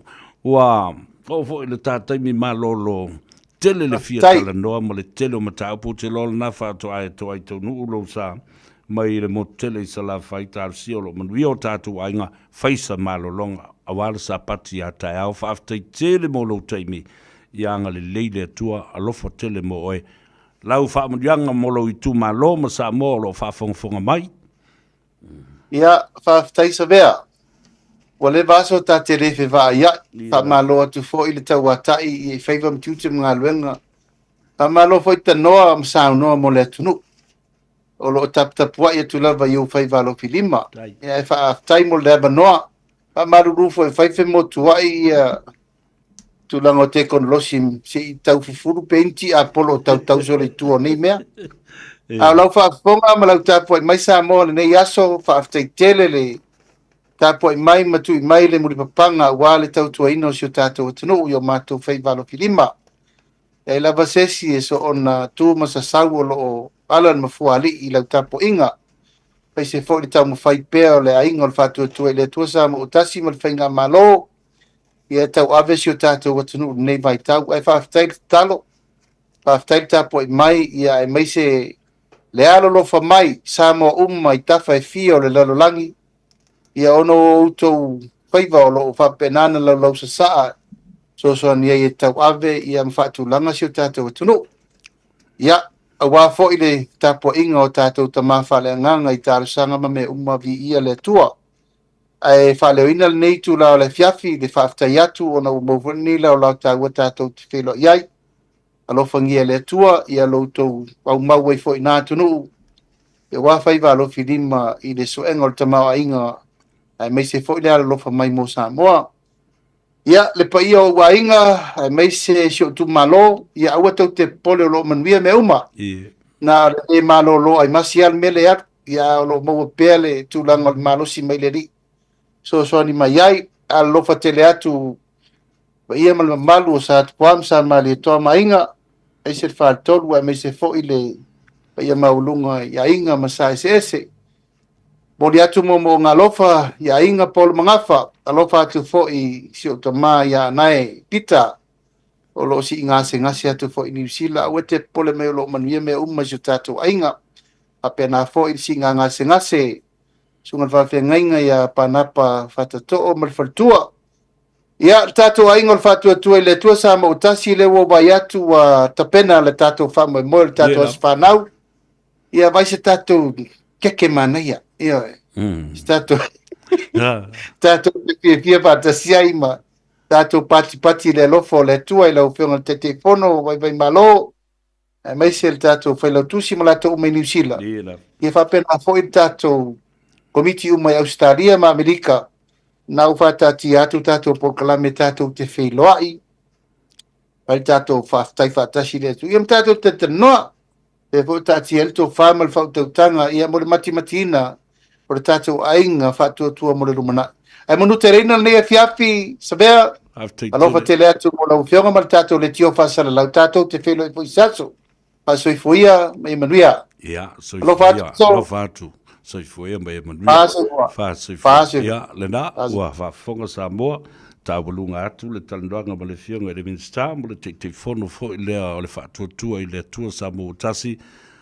[SPEAKER 1] ua oo foi le ta taimi malolo tele le fia talanoa ma le tele o mataupu, ou te iloa o lena faatoa e toai taunuu lou sa mai le motu tele i Salafai, talosia o lo o manuia o tatou aiga, fai sa malologa aua le Sapati a taeao. Faafetai tele mo lou taimi. Ia agalelei le Atua, alofa tele mo oe. Lau faamanuiaga mo lou itumalo ma Samoa o lo o faafogafoga mai.
[SPEAKER 2] Ia, faafetai Savea. Ua leva aso ta te le fevaaiai. Faamalo atu foi le tauatai i faiva ma tiute ma galuega. Faamalo foi tanoa ma saunoa mo le atunuu. O lo o taputapuai atu lava i ou faiva alofilima. Ia, e faafetai mo le avanoa. Faamalulu foi e fai femotuai ia tulaga o tekonolosi se i tau fufulu pe iti apolo o tautau solo i tua o nei mea. A o lau faafofoga ma lau tapuai mai Samoa i lenei aso, faafetai tele le tapuai mai ma tui mai le mulipapaga aua le tautuaina o si o tatou atunuu i o matou faiva alofilima. E leai lava se isi e soona tu ma sasau o lo o ala le mafuaalii i lau tapuaiga. Aemaise foi le taumafai pea o le aiga o le Faatuatua i le Atua Samoa ua tasi ma le Faigamalo ia e tauave si o tatou atunuu i lenei vaitau. Ae faafetai le tatalo, faafetai le tapuai mai, ia aemaise le alolofa mai Samoa uma i tafa e fia o le lalolagi, ia ona o outou faiva o lo o faapena ona laulausasaa fesoasoani ai e tauave ia ma faatulaga si o tatou atunuu. Ia, aua foi le tapuaiga o tatou tama faaleagaga i talosaga ma mea uma, viia le Atua. Ae faaleoina lenei itula o le afiafi i le faafetai atu ona ua maua foi lenei laolao taua tatou te feiloai ai. Alofagia e le Atua ia lo outou aumau ai foi i na atunuu aua faiva alofilima i le suega o le tamaoaiga aemaise foi le alolofa mai mo Samoa. Ia, le paia o ou aiga aemaise si ou itumalo, ia aua tou te popole o lo o manuia mea uma. Na o le le malolo aimasi lava le mea lea e alu. Ia o lo o maua pea le tulaga o le malosi mai le Alii fesoasoani mai ai. Alolofa tele atu paia ma le mamalu o Sa Tupua ma Sa Malietoa ma Aiga, aemaise le Faletolu aemaise foi le paia maualuga i aiga ma sa eseese. Momoli atu moomooga alofa i aiga Paolo Magafa, alofa atu foi i si ou tama ia Anae Pita, o lo o sii gasegase atu foi i Niu Sila. Aua e te popole mai o lo o manuia mea uma i si o tatou aiga. Faapena foi le siiga gasegase, susuga i le faafeagaiga ia Panapa Fatatoo ma le faletua. Ia, le tatou aiga o le Faatuatua i le Atua Samoa ua tasi, lea ua ou vaai atu ua tapena le tatou faamoemoe o le tatou aso fanau. Ia, vai se tatou keke manaia. Ioe. Se tatou tatou te fiafia faatasi ai ma tatou patipati i le alofa o le Atua i lau Afioga i le Taitaifono o Vaivai Malo. aemaise le tatou Failautusi ma latou uma i Niu Sila. Ia faapena foi le tatou Komiti uma i Ausetalia ma Amerika, na ua faataatia atu tatou polokalame tatou te feiloai, fai le tatou faafetai faatasi i le Atua, ia ma tatou talatalanoa. Lea foi ua taatia ai le tofa ma le faautautaga ia mo le matimatiina o le tatou aiga faatuatua mo le lumanai. Ae manuteleina lenei afiafi, Savea, alofa tele atu mo lau Afioga ma le tatou leitio faasalalau, tatou te feiloai foi i se aso. Faasoifua ia ma ia manuia.
[SPEAKER 1] Ia, soifua ia, alofa atu. Soifua ia ma ia manuia.
[SPEAKER 2] Faasoifua.
[SPEAKER 1] Faasoifua. Ia, lena, ua faafofoga Samoa, taualuga atu le talanoaga ma le Afioga i le Minisita mo le Taitaifono foi lea o le Faatuatua i le Atua Samoa ua Tasi.